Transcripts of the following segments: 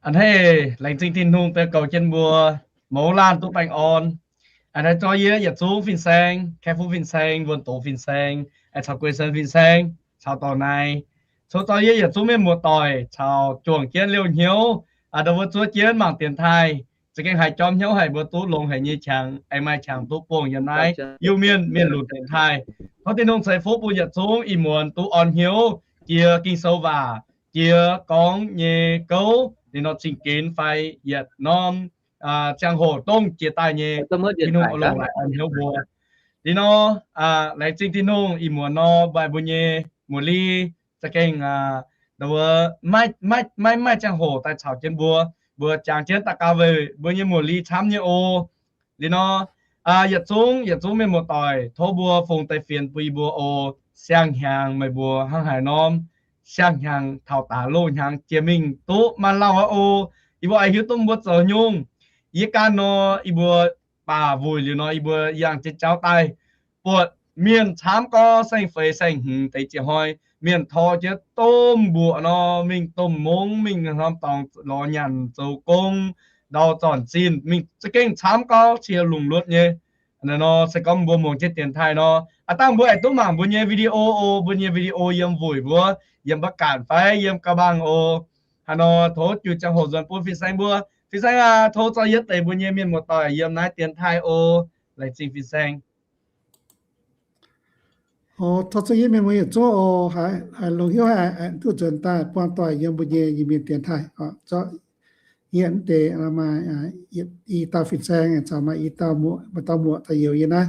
A'hneiv laengz zingh Tin-Hungh deix goux jienv mbuo mouz laanh duqv baengh orn. A'hneiv zorqv yie yietc zungv fin-saeng, Kaeqv-Fuqv fin-saeng, Wuonh Doz fin-saeng, caux Guei Sen fin-saeng, caux dorc naaiv, caux zorqv yie yietc zungv mienh muoz-doic caux juangc jienv liouh hnyouv, ndau wuov zuov jienv mangc dienx taaih, za'gengh haiz jorm hnyouv haic, mbuo duqv longx haic nyei qangx, aengx maaih qangx duqv buangh yiem naaiv Iu-Mienh mienh lunx dienx taaih. Tov Tin-Hungh ceix fuqv bun yietc zungv ih muonz duqv orn hnyouv jiex Ging-Sou waac, jiex gorngv nyei gouv, liuz nor zingh ginx fai yietc norm ziangh hoc dongh jiex daaih nyei, Tin-Hungh oix longc laaix orn hnyouv mbuo. Liuz nor, laengz zingh Tin-Hungh ih muonz nor maaih mbuo nyei muoz-li za'gengh maiv maaih ziangh hoc daaih caux jienv mbuo, mbuo jangx jienv daux gaux weic mbuo nyei muoz-li camv nyei oc. Liuz nor, yietc zungv yietc zungv mienh muoz-doic, tov mbuo fungx deix fienx bun yie mbuo oc. Siang-hnyangx meih mbuo hnangv haaix norm, siang-hnyangx taux daaih loz-hnyangx jiex mingh duqv maaih lauh aqv oc. Yie mbuo oix hiuv duqv mbuo zoux nyungc. Yie ganh nor, yie mbuo baac wuic liuz nor, yie mbuo yangh jienv jauv daaih, buatc mienh camv gorngv saeng-feix saeng-hmz deix jiex hnoi, mienh tor jienv domh mbuoqc nor, mingh domh mungv, mingh norm dorngx lorz nyanc zoux gong, ndau zornc zinh, mingh za'gengh camv gorngv cie lungh luotv nyei. Nor se gorngv mbuo muangx jienv dienx taaih nor, aav dangh mbuo aengx duqv mangc mbuo nyei video oc. Mbuo nyei video yiem wuic mbuo, yiem ประกาศ fai yiem กระบัง oc. Haaix nor tov jiu ziangh hoc nzuonx bun fin-saeng mbuo. Fin-saeng aac, tov zorqv yietv deix mbuo nyei mienh muoz-doic yiem naaiv dienx taaih oc. Laengz zingh fin-saeng. Tov zorqv yietv mienh muoz yietc zungv oc. Haiz longx hnyouv haic duqv nzuonx daaih buangh doic yiem mbuo nyei Iu-Mienh dienx taaih. Zorqv yietv deix maaih i dauh fin-saeng caux maaih i dauh, maaih dauh muoqc daaih youz yie naaiv.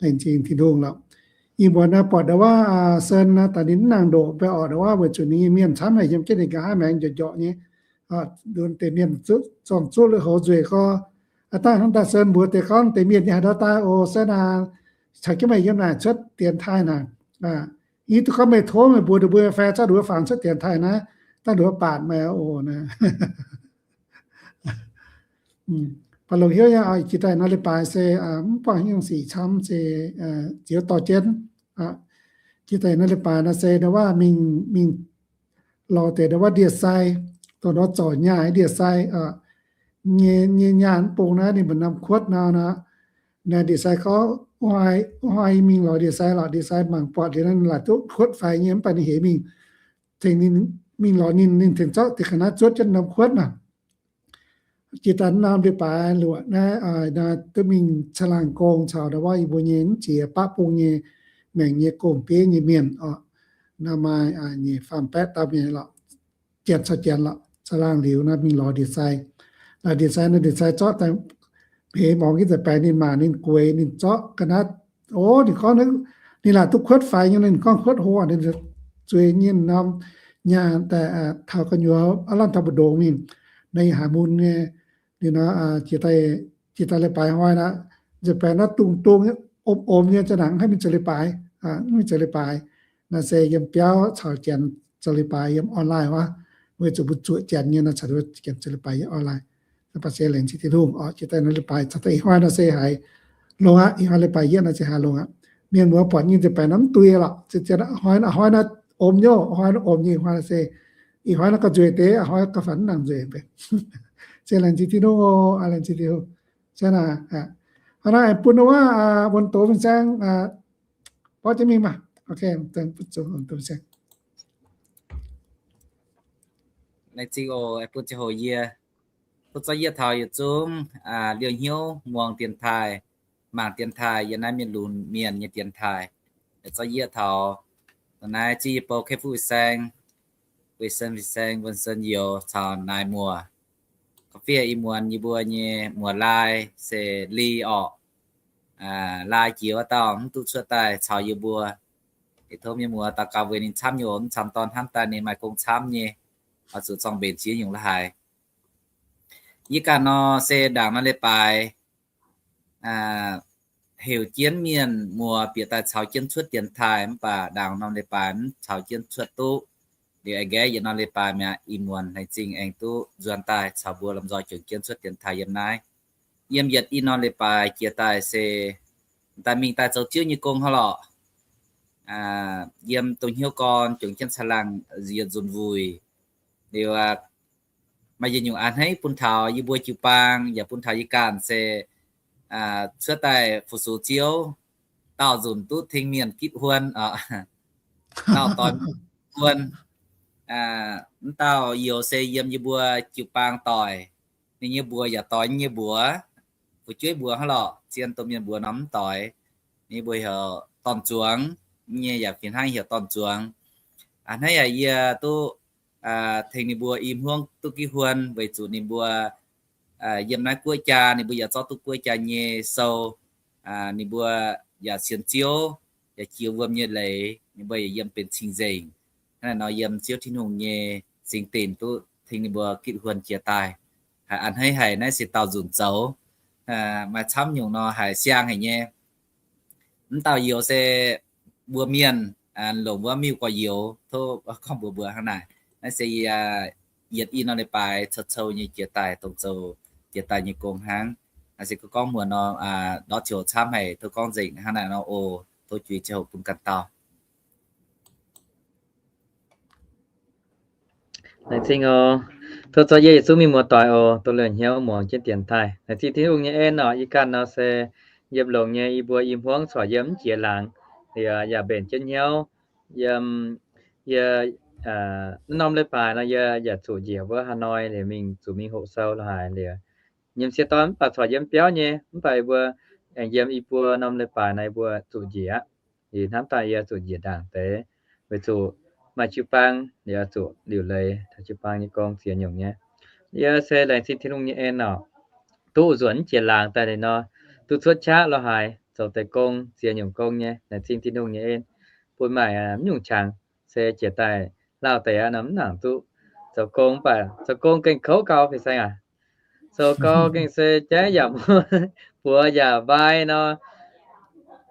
Laengz zingh Tin-Hungh lorqc. Ih muonz naaiv buatc ndau wuov Sen naaiv daaih ninh mv nangc ndoqc mv baac orqc ndau wuov weic zuqc ninh nyei mienh camv haic yiem jienv ninh nqa'haav maengx njorqc njorqc nyei. Lunx deix mienh zorng-zuqv lui-houx nzueic gorx. Aav dangh hnangv daaih Sen mbuox deix gorngv deix mienh nyei haaix ndau daaih oc, Sen aac, caux jienv meih yiem naaic cuotv dienx taaih naaic. Yie duqv gorngv meih tov meih mbuox nduqc mbuo nyei fai zorqv nduqc wuov fangx cuotv dienx taaih naaiv, dangh nduqc wuov baatc meih oc naaic. Baac longx hnyouv nyei, jiex daaih nor leiz-baaix se mv buangh hnyouv sic camv se ziouc dorh jienv. Jiex daaih nor leiz-baaix nor se ndau wuov mingh, mingh lorz deix ndau wuov ndie-sai, dongh nor zorc nyaah ndie-sai nyei, nyei nyaah mv bung naaiv ninh mbuo norm kuotv nor, naaiv ndie-sai gorngv, wuov hnoi mingh lorz ndie-sai lorqc, ndie-sai mangc buatc liuz naaiv laaic duqv kuotv faix nyei mv baac ninh heix mingh, tengx ninh mingh lorz ninh, ninh tengx zorqv deix ga'naaiv zuotv jienv norm kuotv naaic. Jiex daaih norm leiz-baaix luoqc naaiv, duqv mingh caangh laangh gong caux ndau wuov yie mbuo nyei mv jiex baqv bung nyei maengc nyei gong-bieiv nyei mienh orqc. Naaiv maaih nyeic faam baeqv dauh mienh lorqc, janx caux janx lorqc, caangh laangh liuz naaiv mingh lorz ndie-sai. Lorz ndie-sai naaiv, ndie-sai zorqv daaih heix morngx gitv deix baengx ninh mangc ninh gueix ninh zorqv ga'naaiv, o, ninh gorngv ninh laaic duqv kuotv faix nyei, ninh gorngv kuotv hlo, ninh zueiz nyei norm nyaah daaih taux gu'nyuoz aav lamh taux mbu'ndongx mingh, naaiv yie haiz mun nyei. Liuz nor, jiex daaih leiz-baaix hnoi naaiv, nza'baengx naaiv dungz dungz nyei, omx omx nyei, za'nanc mv haih mingh zoux leiz-baaix, mv mingh zoux leiz-baaix. Naaiv se yiem biauv caux janx zoux leiz-baaix yiem online wuov, weic zuqc mbuo zuoqc janx nyei nor caux janx zoux leiz-baaix yiem online. Naaiv baac se laengz zingh Tin-Hungh orqc, jiex daaih nor leiz-baaix caux daaih ih hnoi nor se haiz longx aqv. Ih hnoi leiz-baaix yietv nor se haiz longx aqv. Mienh muoz buatc nyei nza'baengh naaiv mv duih lorqc, ih hnoi, ih hnoi naaiv omx nyei, ih hnoi naaiv omx nyei, ih hnoi se, ih hnoi naaiv gauh nzueic deix, ih hnoi gauh fanh mv nangc nzueic. Se laengz zingh Tin-Hungh oc, laengz zingh Tin-Hungh. Se naaic, hnoi naaiv aengx bun wuov Wuonh Doz fin-saeng borqv jienv mingh maah. Ok, bun Wuonh Doz fin-saeng. Laengz zingh oc, bun ziangh hoc yie, bun zorqv yie taux yietc zungv liouh hnyouv muangx dienx taaih, mangc dienx taaih yiem naaiv mienh lunx mienh nyei dienx taaih. Zorqv yie taux naaiv ziex yie bou Kaeqv Fuqv fin-saeng, Wei Sen fin-saeng, Wuonh Sen youz caux naaiv muoz. Ga'fiev ih muonz yie mbuo nyei muoz-laai se Li orqc. Laai jiex wuov dauh mv duqv cuotv daaih caux yie mbuo. Tov mienh muoz daux gaux weic ninh camv nyei oc, mv camv dorn hnamv daaih ninh maaih gong camv nyei, oix zuqc zorng-mbenc ziex nyungc la'haaix. Yie ganh nor se ndaangc nor leiz-baaix heuc jienv mienh muoz bieqc daaih caux jienv cuotv dienx taaih, mv baac ndaangc norm leiz-baaix mv caux jienv cuotv duqv. Liuz aengx nqaeqv yietc norm leiz-baaix mi'aqv, ih muonz laengz zingh aengx duqv nzuonx daaih caux mbuo lomh nzoih juangc jienv cuotv dienx taaih yiem naaiv. Yiem yietc i norm leiz-baaix jiex daaih se daaih mingh daaih zoux ziouv nyei gong hnangv lorqc. Yiem dongh hnyouv gorn juangc jienv caangh laangh yietc nzunc wuic. Liuz maaih yietc nyungc a'hneiv bun taux yie mbuo jiu-baang yaac bun taux yie ganh se cuotv daaih fu-sux Ziouv, daauh nzunc duqv tengx mienh gitv huon, daauh doix huon. M'dauh youz se yiem yie mbuo jiu-baang doic, ninh nyei mbuox yaac doix nyei mbuox, fu'jueiv mbuox hnangv lorqc, zien domh mienh mbuox norm mv doix. Ninh mbuo heuc Dorn-Zuangx, nyei yaac fih hnangv heuc Dorn-Zuangx. A'hneiv haic yie duqv tengx ninh mbuo i hmuangv duqv gitv huon weic zuqc ninh mbuo yiem naaiv guoqv jaa, ninh mbuo yaac zorqv duqv guoqv jaa nyei sou. Ninh mbuo yaac sienx Ziouv, yaac jiex wuom nyei leiz, ninh mbuo yaac yiem benx cing-nzengc. Hnangv naaiv nor yiem Ziouv Tin-Hungh nyei singx dinc duqv tengx ninh mbuo gitv huon jiex daaih. Haiz a'hneiv haic, naaiv se daauh nzunc zoux. Maaih camv nyungc nor haiz siang haic nyei. M'dauh youz se mbuo mienh longc wuov miuc gorx-youz, tov gorngv mbuox mbuo hnangv naaic. Naaiv se yie yietc i norm leiz-baaix cou-cou nyei jiex daaih dongh zoux jiex daaih nyei gong hnangv. Naaiv se gorngv muonc nor, ndortv ziouc camv haic, tov gorngv nzengc hnangv naaic nor oc. Tov juix ziangh hoc bun ganh dauh. Laengz zingh oc. Tov zorqv yie yietc zungv mienh muoz-doic oc, dongh lengc hnyouv muangx jienv dienx taaih. Laengz zingh Tin-Hungh nyei en oc. Yie ganh nor se yiem longx nyei, yie mbuo i hmuangv corc yiem mv jiex laangz, liuz yaac mbenc jienv hnyouv. Yiem yie norm leiz-baaix nor yie yaac zuqc njiec wuov Hanoi liuz mingh zuqc mingh hoqc sou lo haaix liuz, yiem sieqv dorn mv baac corc yiem biauv nyei, mv baac yie mbuo aengx yiem i buo norm leiz-baaix nor yie mbuo zuqc njiec aqv. Liuz hnamv daaih yie zuqc njiec ndaangc deix, weic zuqc maaih jiu-baang liuz zuqc liuc leiz taux jiu-baang nyei gong ziex nyungc nyei. Yie se laengz zingh Tin-Hungh nyei en oc. Duqv nzuonx mv jiex laangz daaih liuz nor, duqv cuotv qaqv lo haaix zoux deix gong ziex nyungc gong nyei, laengz zingh Tin-Hungh nyei en bun maaih mv nyungc qangx se jiex daaih lauh deix aqv nor mv nangc duqv zoux gong, mv baac zoux gong gengh kouv gau fih saeng aac. Zoux gong gengh se jaiv yaac buoz yaac mbai nor,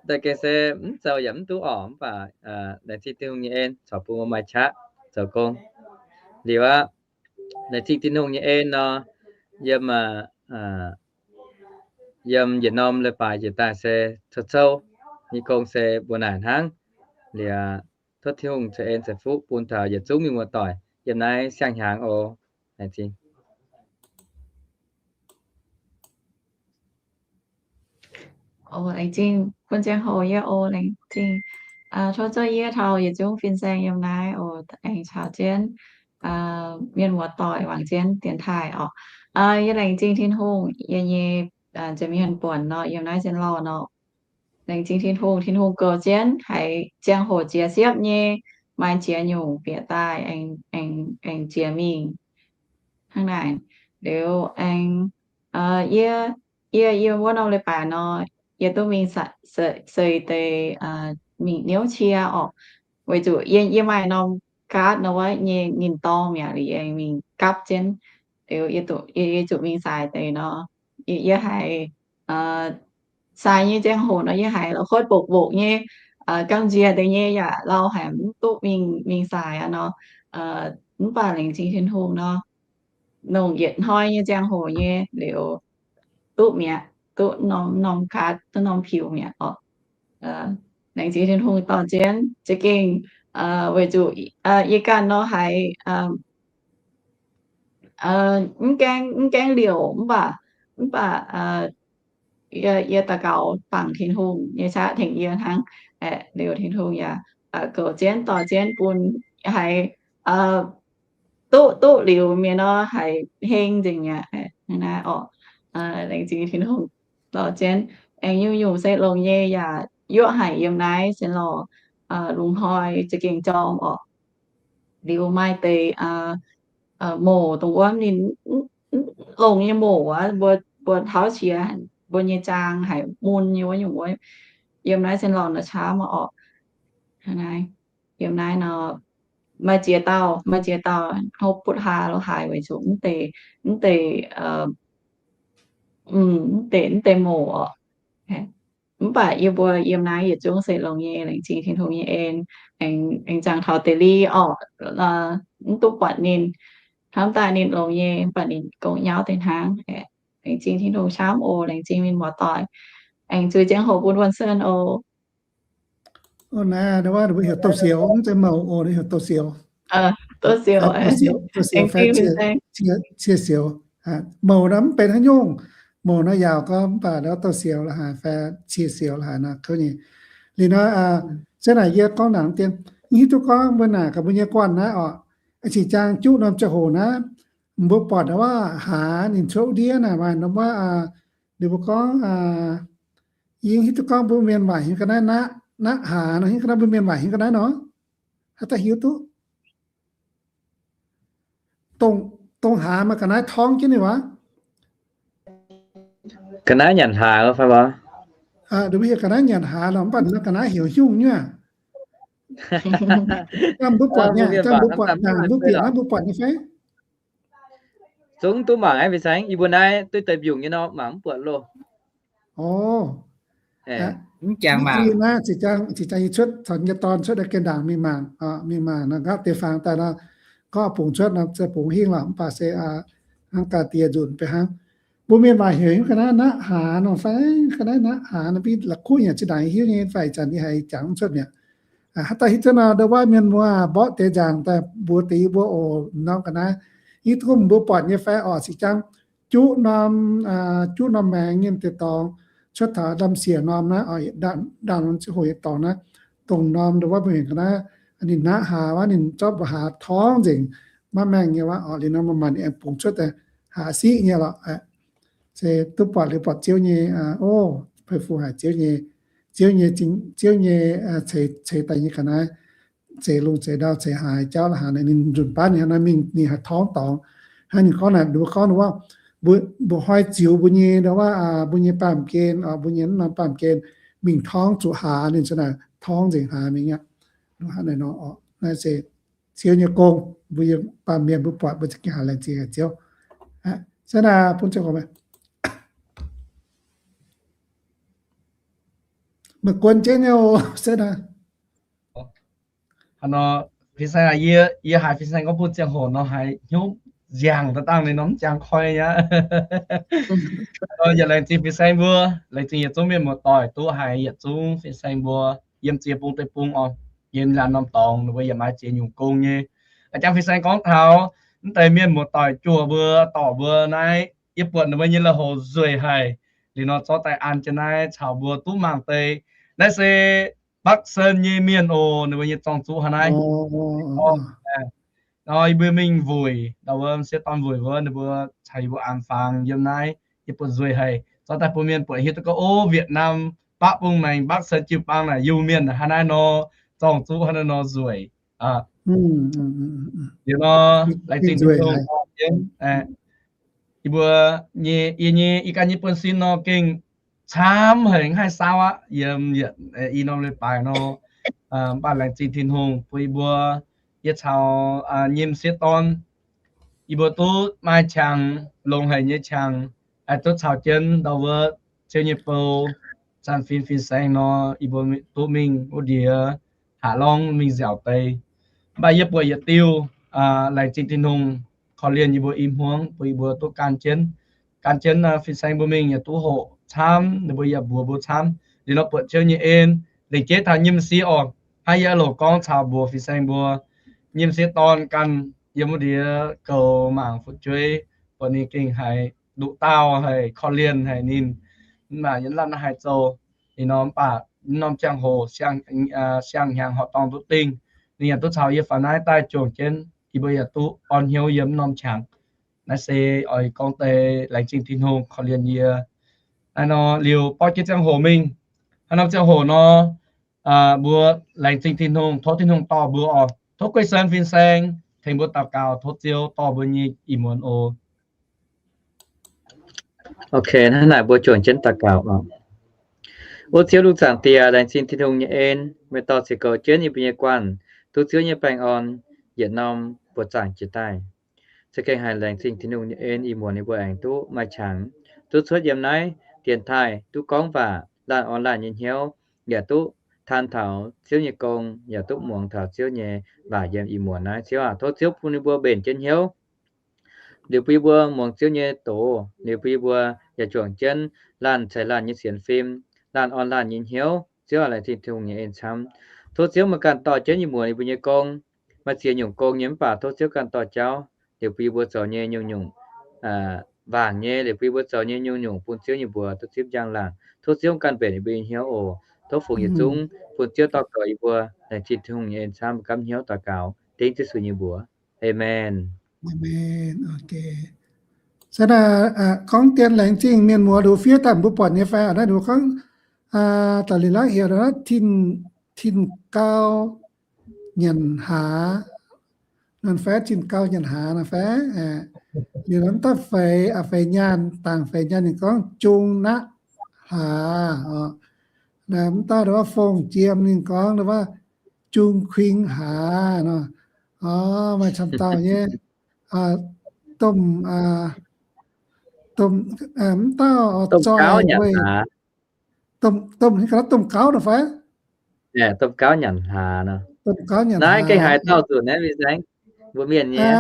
daaih gengh se mv zoux yaac mv duqv orqc, mv baac laengz zingh Tin-Hungh nyei en corc bun mbuo maaih qaqv zoux gong. Liuz aqv, laengz zingh Tin-Hungh nyei en nor, yiem, yiem yietc norm leiz-baaix jiex daaih se cou-cou nyei gong se mbuo naaic hnangv. Liuz tov Tin-Hungh ceix en ceix fuqv bun taux yietc zungv mienh muoz-doic yiem naaiv siang-hnyangx oc. Laengz zingh. Laengz zingh bun ziangh hoc yie oc. Laengz zingh. Tov zorqv yie taux yietc zungv fin-saeng yiem naaiv oc, aengx caux jienv mienh muoz-doic wangc jienv dienx taaih oc. Yie laengz zingh Tin-Hungh, yie nyei nza'hmien buonc nor yiem naaiv zien lauh nor, laengz zingh Tin-Hungh. Tin-Hungh goux jienv haiz ziangh hoc jiex siepv nyei, maaih ziex nyungc bieqc daaih aengx jiex mingh hnangv naaic. Liuz aengx, yie, yie yiem wuov norm leiz-baaix nor, yie duqv mingh seix deix mingh niouv cie orqc, weic zuqc yie, yie maaih norm gaatv nor wuov nyei ninh dorngx mi'aqv, liuz yie mingh gapv jienv. Liuz yie zuqc mingh seix deix nor, yie haiz seix nyei ziangh hoc nor yie haiz la'kuotv mbokc mbokc nyei, gamh nziex deix nyei yaac lauh haic, mv duqv mingh, mingh seix aqv nor. Mv baac laengz zingh Tin-Hungh nor, longc yietc hnoi nyei ziangh hoc nyei liuz duqv mi'aqv, duqv norm, norm gaatv, duqv norm piux mi'aqv orqc. Laengz zingh Tin-Hungh dorh jienv za'gengh, weic zuqc yie ganh nor haiz mv gaengh, mv gaengh liouc, mv baac, mv baac yie daux gaux bangc Tin-Hungh nyei qaqv tengx yie hnangv. Liuz Tin-Hungh yaac goux jienv dorh jienv bun haiz duqv, duqv liuz mienh nor haiz heng nzengc mi'aqv. Naaiv orqc, laengz zingh Tin-Hungh dorh jienv. Aengx nyungc-nyungc se longx nyei yaac yuoqv haic yiem naaiv sienx lorh lungh hnoi za'gengh jorm orqc. Liuz maaih deix moc dongh wuov ninh longx nyei moc wuov, mbuo, mbuo tauv qiex mbuo nyei zaang haiz mun nyei wuov nyungc wuov, yiem naaiv sienx lorh nor camv orqc. Yiem naaiv nor maaih ziex dauh, maaih ziex dauh hopv butv haa lo haaix weic zuqc mv deix, mv deix, mv deix moc orqc. Mv baac yie mbuo yiem naaiv yietc zungv se longx nyei, laengz zingh Tin-Hungh nyei en, aengx, aengx zaangc taux deix li orqc, mv duqv buatc ninh. Hnamv daaih ninh longx nyei, mv baac ninh gong nyauv deix hnangv. Laengz zingh Tin-Hungh camv oc. Laengz zingh mienh muoz-doic, aengx zuiz ziangh hoc bun Wuonh Sen oc. Naaiv wuov heuc Douz Siouc, mv zeiz Mouc oc, heuc Douz Siouc. Douh siouc, douh siouc fai cie siouc. Mouc nor mv benx haaix nyungc. Mouc nor yaauc gorngv mv baac douh siouc la'haaix fai cie siouc la'haaix nor kouv nyei. Liuz nor, se naaic yie gorngv naaic dien, hiuv duqv gorngv mbuo naaic gaax mbuo nyei guanh naaiv oc, cingx jaang juqv norm ziangh hoc naaiv, mbuo buatc wuov hlaax ninh cuotv ndiev naaic maaih norm wuov, ninh mbuo gorngv, yie hiuv duqv gorngv mbuo mienh waac hiuv ga'naaiv naqv, naqv hlaax nor, hiuv ga'naaiv mbuo mienh waac hiuv ga'naaiv nor, haaix dauh hiuv duqv? Dongh hlaax maaih ga'naaiv torngv jienv ninh waac. Ga'naaiv nyanc hlaax fai? Mbuo hiuv ga'naaiv nyanc hlaax lorqc, mv baac ninh maaih ga'naaiv heuc nyungc nyuoqc. Mbuo buatc nyei, mbuo buatc naaiv, mbuo bieqc naaiv mbuo buatc nyei fai? Zungv duqv mangc aqv, fin-saeng, yie mbuo naaiv duqv deix mbiungc nyei nor mangc mv buatc loh. Mv jangx mangc. Naaiv zinh jangx yie cuotv caux nyei dorn cuotv daaih gengh ndaangc mingh mangc, mingh mangc nor nqaapv deix fangx daaih nor, gorngv bungx cuotv nor, bungx hingh lorqc, mv baac se hnangv ga'diex nzunc beiv hnangv. Mbuo mienh waac heuc ga'naaiv naqv hlaax nor fai, ga'naaiv naqv hlaax nor, mbuo la'kuqv nyanc zinh ndaangc hiuv nyei fai, ih zanc yie haiz jangx mv cuotv mi'aqv. Haaix dauh hiuv duqv nor, ndau wuov mienh muoz mborqv deix nzaangc daaih mbuox deix yie mbuo oc. Norm ga'naaiv hiuv duqv mbuo buatc nyei fai orqc, cingx jaang juqv norm, juqv norm maengx nyei deix dorngx, cuotv taux ndamv siec norm naaiv, ndaangc norm ziangh hoc nyei dorngx naaiv, dongh norm ndau wuov mbuo heuc ga'naaiv, ninh naqv hlaax wuov, ninh zorqv mbuo hlaax torngv nzengc, maiv maengh nyei wuov orqc. Liuz nor maaih maanc ninh aengx bungx cuotv daaih hlaax siqv nyei lorqc. Se duqv buatc liuz buatc Ziouv nyei, o, pei fu haic Ziouv nyei, Ziouv nyei, Ziouv nyei ceix daaih nyei ga'naaiv, ceix lungh ceix ndau ceix haaix jauv la'haaix, ninh nzunc baav ninh hnangv naaiv mingh ninh haih torngv dorngx. Hnangv ninh gorngv naaic, ninh mbuo gorngv wuov, mbuoqc hnoi ziux mbuo nyei, wuov, mbuo nyei baamh gen, mbuo nyei norm baamh gen mingh torngv zuqc hlaax, ninh za'naaic torngv nzengc hlaax mingh aqv. Hnangv naaiv nor, naaiv se Ziouv nyei gong, mbuo yiem baamh mienh mbuo buatc mbuo za'gengh haiz laengz zingh haic Ziouv. Se naaic bun ziangh hoc meih guon jienv nyei oc, se naaic. Hnangv nor, fin-saeng, yie haiz fin-saeng gorngv bun ziangh hoc nor haiz hnyouv nziangh daaih dangh ninh nor mv jangx koi aqv. Yaac laengz zingh fin-saeng mbuo, laengz zingh yietc zungv mienh muoz-doic duqv haiz yietc zungv fin-saeng mbuo yiem ziex bung deic-bung oc, yiem laanh norm dorngx ninh mbuo yaac maaih ziex nyungc gong nyei. A'jangv fin-saeng gorngv taux mv deix mienh muoz-doic juoh mbuo dorc mbuo naaiv, yie buatc ninh mbuo nyei lui-houx nzueic haic. Liuz nor zorqv daaih an jienv naaiv caux mbuo duqv mangc deix. Naaiv se Bắc Sơn nyei mienh oc, ninh mbuo nyei zorng-zuqv hnangv naaiv. Nor yie mbuo mingh wuic, ndau wuov m'sieqv dorn wuic wuov, ninh mbuo caux yie mbuo an fangx yiem naaiv, yie buatc nzueic haic. Zorqv daaih bun mienh buatc hiuv duqv gorngv, o, Việt Nam baqv bung maengx Bắc Sơn jiu-baang naaic Iu-Mienh hnangv naaiv nor, zorng-zuqv hnangv naaiv nor nzueic. Liuz nor, laengz zingh Tin-Hungh jienv, yie mbuo nyei, yie nyei, yie ganh nyei buonv-sin nor gengh camv haic, mv haih saauv aqv. Yiem yietc i norm leiz-baaix nor, mv baac laengz zingh Tin-Hungh bun yie mbuo, yie caux nyei m'sieqv dorn, yie mbuo duqv maaih qangx, longx haic nyei qangx, duqv caux jienv ndau wuov Ziouv nyei bou, zanc fin fin-saeng nor, yie mbuo duqv mingh wuov ndiev Haaix Lorngh mingh nziaauc deix. Mv baac yie buatc yietc diuh, laengz zingh Tin-Hungh korv-lienh yie mbuo i hmuangv bun yie mbuo duqv gan jienv. Gan jienv fin-saeng mbuo mingh yaac duqv hoqc camv, ninh mbuo yaac mbuox mbuo camv. Liuz nor buatc Ziouv nyei en, lengc jeiv taux nyei m'sieqv orqc, hnangv yie loc gorngv caux mbuox fin-saeng mbuo, nyei m'sieqv dorn ganh yiem wuov ndiev goux mangc fu'jueiv, buatc ninh gengh haiz nduqc dauh haic, korv-lienh haic ninh. Mv baac yie mv latv naaiv haaix zoux. Ih norm mv baac norm ziangh hoc siang-hnyangx horqc dorngh duqv dingh, ninh yaac duqv caux yie faaux naaiv daaih juangc jienv, yie mbuo yaac duqv orn hnyouv yiem norm qangx. Naaiv se oix gorngv deix laengz zingh Tin-Hungh korv-lienh yie. Naaiv nor liuz borqv jienv ziangh hoc mingh. Haaix norm ziangh hoc nor, mbuo laengz zingh Tin-Hungh, tov Tin-Hungh dorh mbuo oc. Tov Guei Sen fin-saeng tengx mbuo daux gaux, tov Ziouv dorh mbuo nyei ih muonz oc. Ok, hnangv naaic mbuo juangc jienv daux gaux oc. O Ziouv lungh zaangc Diex, laengz zingh Tin-Hungh nyei en, meih dorh ziux goux jienv yie mbuo nyei guanh, duqv Ziouv nyei baengh orn, yietc norm buoqc zaangc jiex daaih. Za'gengh haiz laengz zingh Tin-Hungh nyei en ih muonz ninh mbuo aengx duqv maaih qangx, duqv cuotv yiem naaiv dienx taaih, duqv gorngv waac, laanh orn laanh nyei hnyouv, yaac duqv taan taux Ziouv nyei gong, yaac duqv muangx taux Ziouv nyei waac yiem ih muonz naaiv. Ziouv aac, tov Ziouv bun ninh mbuo mbenc jienv hnyouv. Liuz bun yie mbuo muangx Ziouv nyei doz, liuz bun yie mbuo yaac juangc jienv laanh ceix laanh nyei sienx fim, laanh orn laanh nyei hnyouv. Ziouv aac, laengz zingh Tin-Hungh nyei en camv. Tov Ziouv meih ganh dorh jienv ih muonz yie mbuo nyei gong, maaih ziex nyungc gong nyei mv baac tov Ziouv ganh dorh jauv liuz bun yie mbuo zoux nyei nyungc-nyungc, waangc nyei liuz bun yie mbuo zoux nyei nyungc-nyungc bun Ziouv nyei mbuox duqv zipv njang-laangc. Tov Ziouv ganh mbenc yie mbuo nyei hnyouv oc. Tov fungx yietc zungv bun Ziouv dorh goux yie mbuo, laengz zingh Tin-Hungh nyei en camv, gamv hnyouv daux gaux dengv Yesu nyei mbuox. Aamen. Se naaic gorngv dien laengz zingh mienh muoz nduqc fiev daaih mbuo buatc nyei fai naaiv nduqc gorngv da'lic laav heuc tin, tin gau nyanc hlaax, nor fai tin gau nyanc hlaax nor fai. Liuz mv dauh feix, feix nyaanh, dangc feix nyaanh ninh gorngv jung naqv hlaax oc. Mv dauh fong jiem ninh gorngv jung kuing hlaax nor. Maaih camv dauh nyei domh, domh, mv dauh zoih weih, domh, domh gauv nor fai? Domh gauv nyanc hlaax nor. Naaiv gengh haaix dauh zuqc naaiv, mbuo mienh nyei.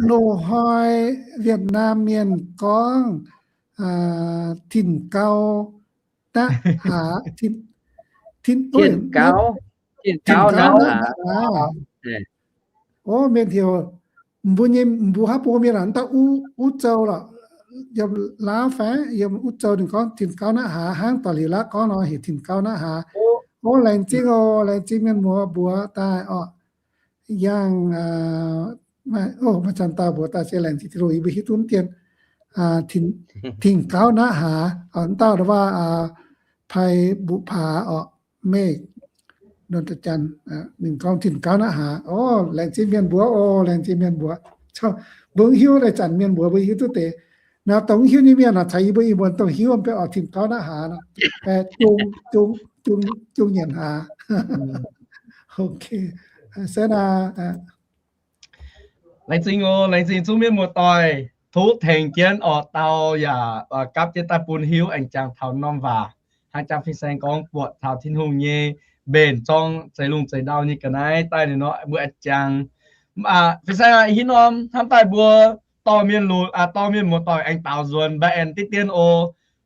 Loz-hnoi Vietnam mienh gorngv tin gau naqv hlaax, tin, tin gau naqv hlaax. Ov, mienh heuc, mbuo nyei, mbuo haav bung mienh aac, mv dauh Uv Zou lorqc, yiem Laauv fai yiem Uv Zou ninh gorngv tin gau naqv hlaax, hnangv da'lic laav gorngv nor heuc tin gau naqv hlaax. Ov, laengz zingh oc, laengz zingh mienh muoz mbuox daaih oc. Yangh, maaih camv dauh mbuox daaih se laengz zingh Tin-Hungh yie mbuo hiuv duqv dien tin gau naqv hlaax. Mv dauh waac ไพบูผา oc, Mei Nduon Da'jan, ninh gorngv tin gau naqv hlaax. Ov, laengz zingh mienh mbuox oc, laengz zingh mienh mbuox. Mbuo hiuv lai zanc mienh mbuox mbuo hiuv duqv deix. Naaiv dongh hiuv nyei mienh aeqv, caux yie mbuo ih muonz dongh hiuv mv baac oc, tin gau naqv hlaax, jung, jung nyanc hlaax. Se naaic, laengz zingh oc, laengz zingh zungv mienh muoz-doic, tov tengx jienv oc, dau yaac gapv jienv daaih bun hiuv aengx jangx taux norm waac, hnangv jangx fin-saeng gorngv buatc taux Tin-Hungh nyei mbenc zorng zeix lungh zeix ndau nyei ga'naaiv daaih ninh nor mbuo aengx jangx. Fin-saeng aac, hiuv norm hnamv daaih mbuo dorh mienh lunx, dorh mienh muoz-doic aengx daaux nzuonx mbaa-aen diqv dien oc.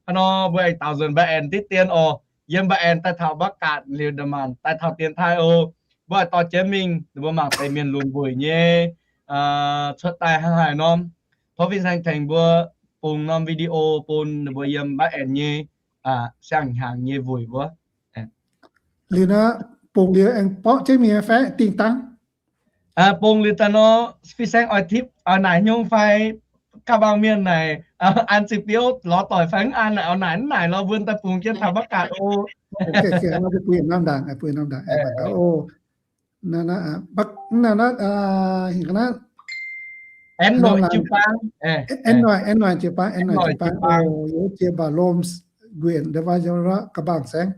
Hnangv nor mbuo aengx daaux nzuonx mbaa-aen diqv dien oc. Yiem mbaa-aen daaih taux Bắc Kạn liuz nda'maanc daaih taux Dien Thai oc. Mbuo dorh jienv mingh, ninh mbuo mangc deix mienh lunx wuic nyei cuotv daaih hnangv haaix norm. Tov fin-saeng tengx mbuo bungx norm video bun ninh mbuo yiem mbaa-aen nyei siang-hnyangx nyei wuic wuov. Liuz nor, bungx liuz aengx borqv jienv mingh fai dingh dangv? Bungx liuz daaih nor, fin-saeng oix tipv oix naaic nyungc fai ga'mbang mienh naaic an ziqc biouv lorz doic fai mv an naaic, oix naaic mv naaic lorz mbuo daaih bungx jienv taux Bắc Kạn oc. Aengx noic jiu-baang, aengx noic jiu-baang, aengx noic jiu-baang, jiex mbaac lomh nquenc ndau wuov ga'mbang saengv.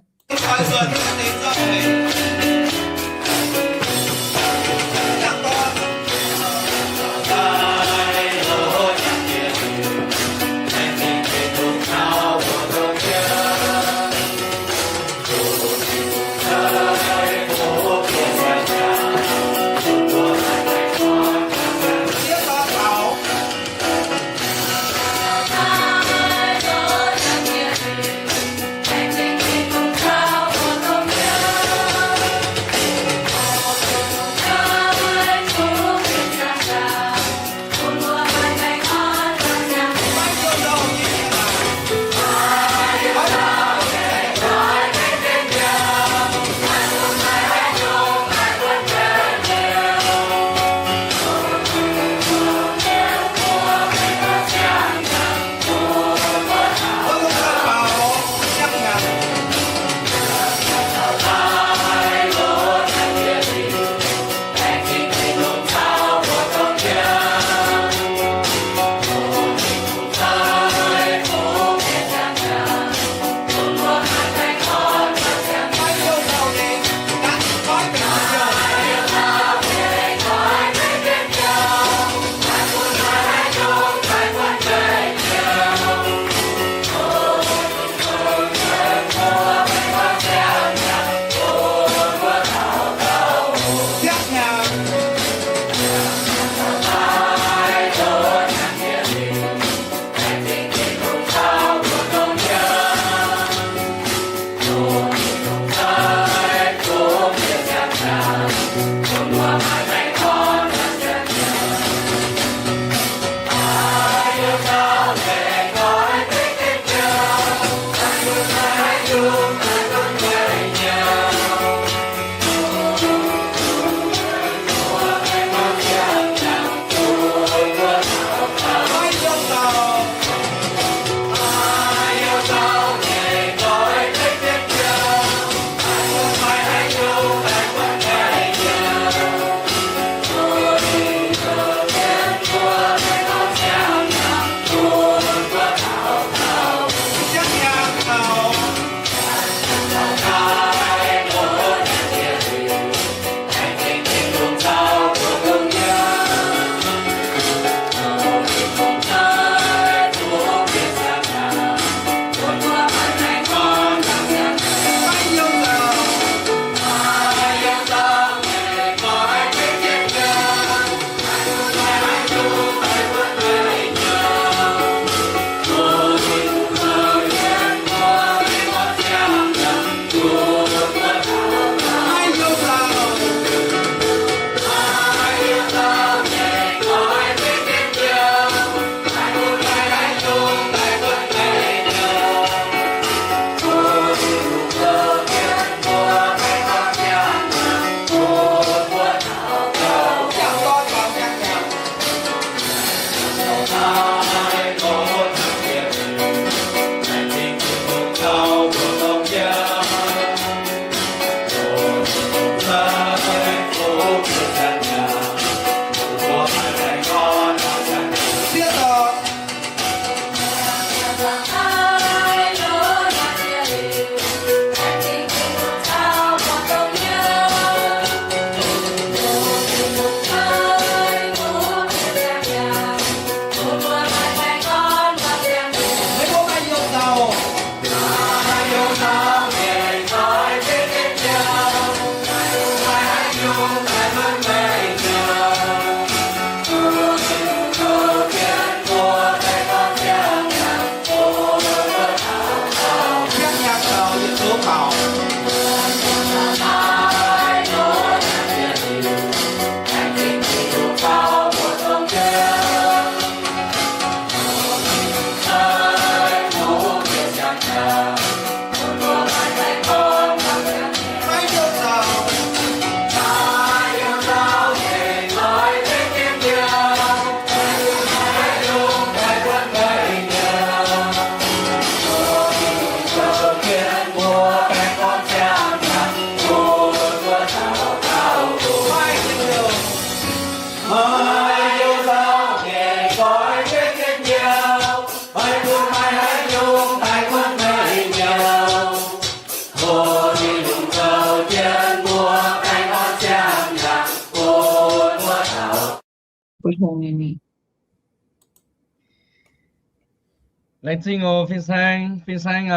Laengz zingh oc, fin-saeng, fin-saeng,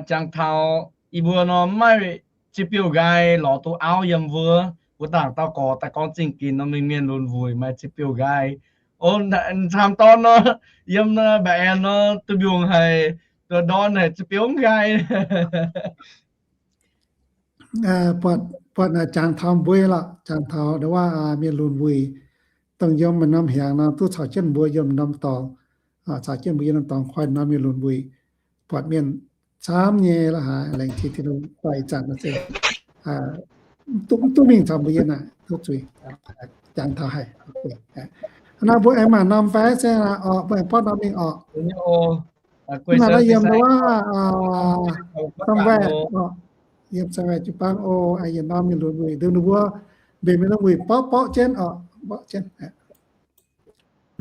jangx taux yie mbuo nor mv maaih zie-biouv nqaai lorz duqv auv yiem wuov, wuov dangc dauh gorx daaih gorngv zingh ginx nor, mingh mienh lunx wuic maaih zie-biouv nqaai. O, camv dorn nor, yiem mba'aengx nor, duqv mbiungc haic, duqv ndorn haic, zie-biouv mv nqaai. Buatc, buatc jangx taux mbuo lorqc, jangx taux ndongc wuov mienh lunx wuic, dongh yiem maaih norm hnyangx nor duqv caux jienv mbuo yiem norm dorngx, caux jienv mbuo yiem norm dorngx koi norm mienh lunx wuic, buatc mienh camv nyei la'haaix, laengz zingh Tin-Hungh. Doix zanc nor se duqv, duqv mingh caux mbuo yiem naaic, duqv zuiz, jangx taux haic. Nor mbuo aengx mangc norm fai se, mbuo aengx borqv norm mingh orqc. Naaiv yiem ndongh wuov, somewhere, yiem somewhere jiu-baang oc, yietc norm mienh lunx wuic, ndongc ninh mbuo mbenc mienh lunx wuic borqv, borqv jienv orqc, borqv jienv.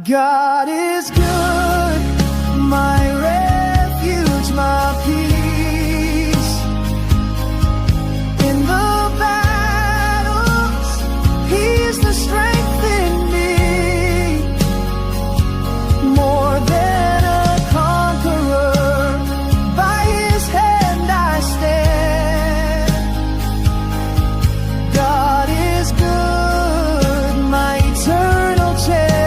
God is good, my refuge, my peace. In the battles, he's the strength in me. More than a conqueror, by his hand I stand. God is good, my eternal champion.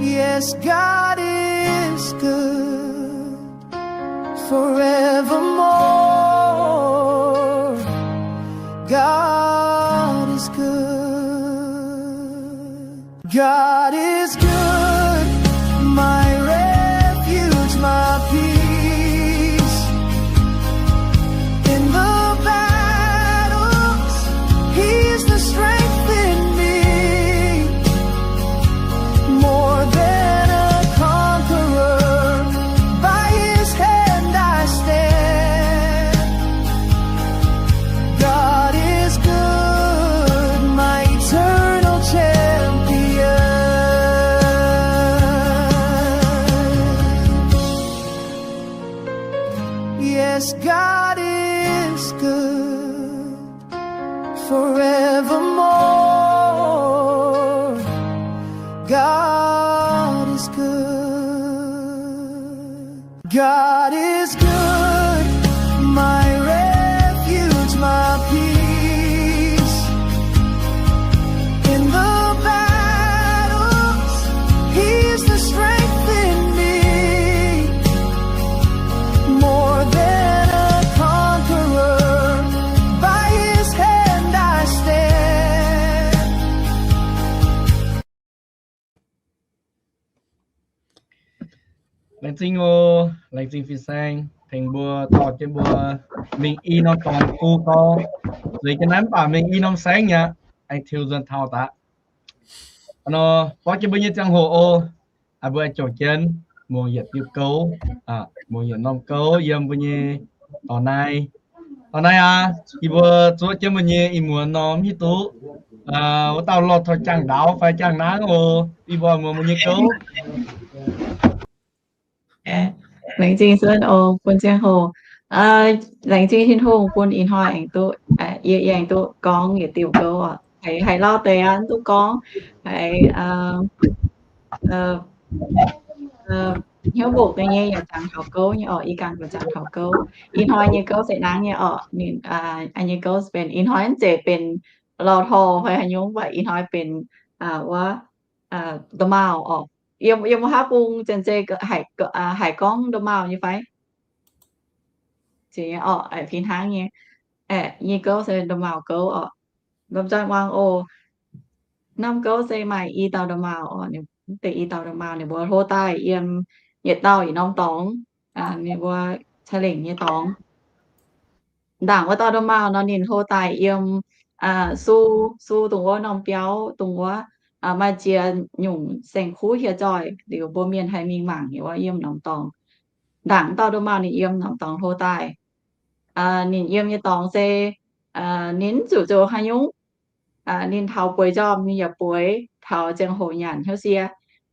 Yes, God is good forevermore. God is good. God is good, my refuge, my peace. In the battles, he's the strength in me. More than a conqueror, by his hand I stand. God is good, my eternal champion. Yes, God is good forevermore. God is good. God is good, my refuge, my peace. In the battles, he's the strength in me. More than a conqueror, by his hand I stand. Laengz zingh oc, laengz zingh fin-saeng tengx mbuo dorh jienv mbuo mingh i norm dorngx gu gorx. Zueiz jienv naaiv mv baac mingh i norm saengv aqv, aengx tiux nzuonx taux daaih. Nor, borqv jienv mbuo nyei ziangh hoc oc. Mbuo aengx jomc jienv muangx yietc diuh gouv, muangx yietc norm gouv yiem mbuo nyei dorngx naaiv. Dorngx naaiv aqv, yie mbuo zuov jienv mbuo nyei ih muonz nor mv hiuv duqv wuov dauh lorh taux jaang-ndaauv fai jaang-nangv oc. Yie mbuo muangx mbuo nyei gouv. Laengz zingh Sun oc, bun ziangh hoc. Laengz zingh Tin-Hungh bun ih hnoi aengx duqv, yie aengx duqv gorngv yietc diuh gouv oc. Haiz, haiz lauh deix aqv, duqv gorngv. Haiz hnyouv mbopv deix nyei yaac jangx taux gouv nyei orqc. Ih ganh yaac jangx taux gouv. Ih hnoi nyei gouv se nangv nyei orqc. Ninh, nyei gouv benx ih hnoi mv zeiz benx lauh torh fai haaix nyungc, mv baac ih hnoi benx wuov domauh orqc. Yiem, yiem wuov haav bung zien zei haiz gorngv domauh nyei fai? Ziouc nyei orqc, fih hnangv nyei. Nyei gouv se domauh gouv orqc. Lomh nzoih muangx oc. Norm gouv se maaih i dauh domauh orqc, mv deix i dauh domauh ninh mbuo hlo daaih yiem yietc dauh yietc norm dorngx, ninh mbuo ca'lengc nyei dorngx. Ndaangc wuov dauh domauh nor ninh hlo daaih yiem Su, Su dongh wuov norm biauv, dongh wuov maaih ziex nyungc saeng-kuv hieh zoih liuz, mbuo mienh haih mingh mangc nyei wuov yiem norm dorngx. Ndaangc dauh domauh ninh yiem norm dorngx hlo daaih. Ninh yiem nyei dorngx se ninh mv zuqc zoux haaix nyungc. Ninh taux bueix njormh ninh yaac bueix, taux ziangh hoc nyanc hnyouv sie,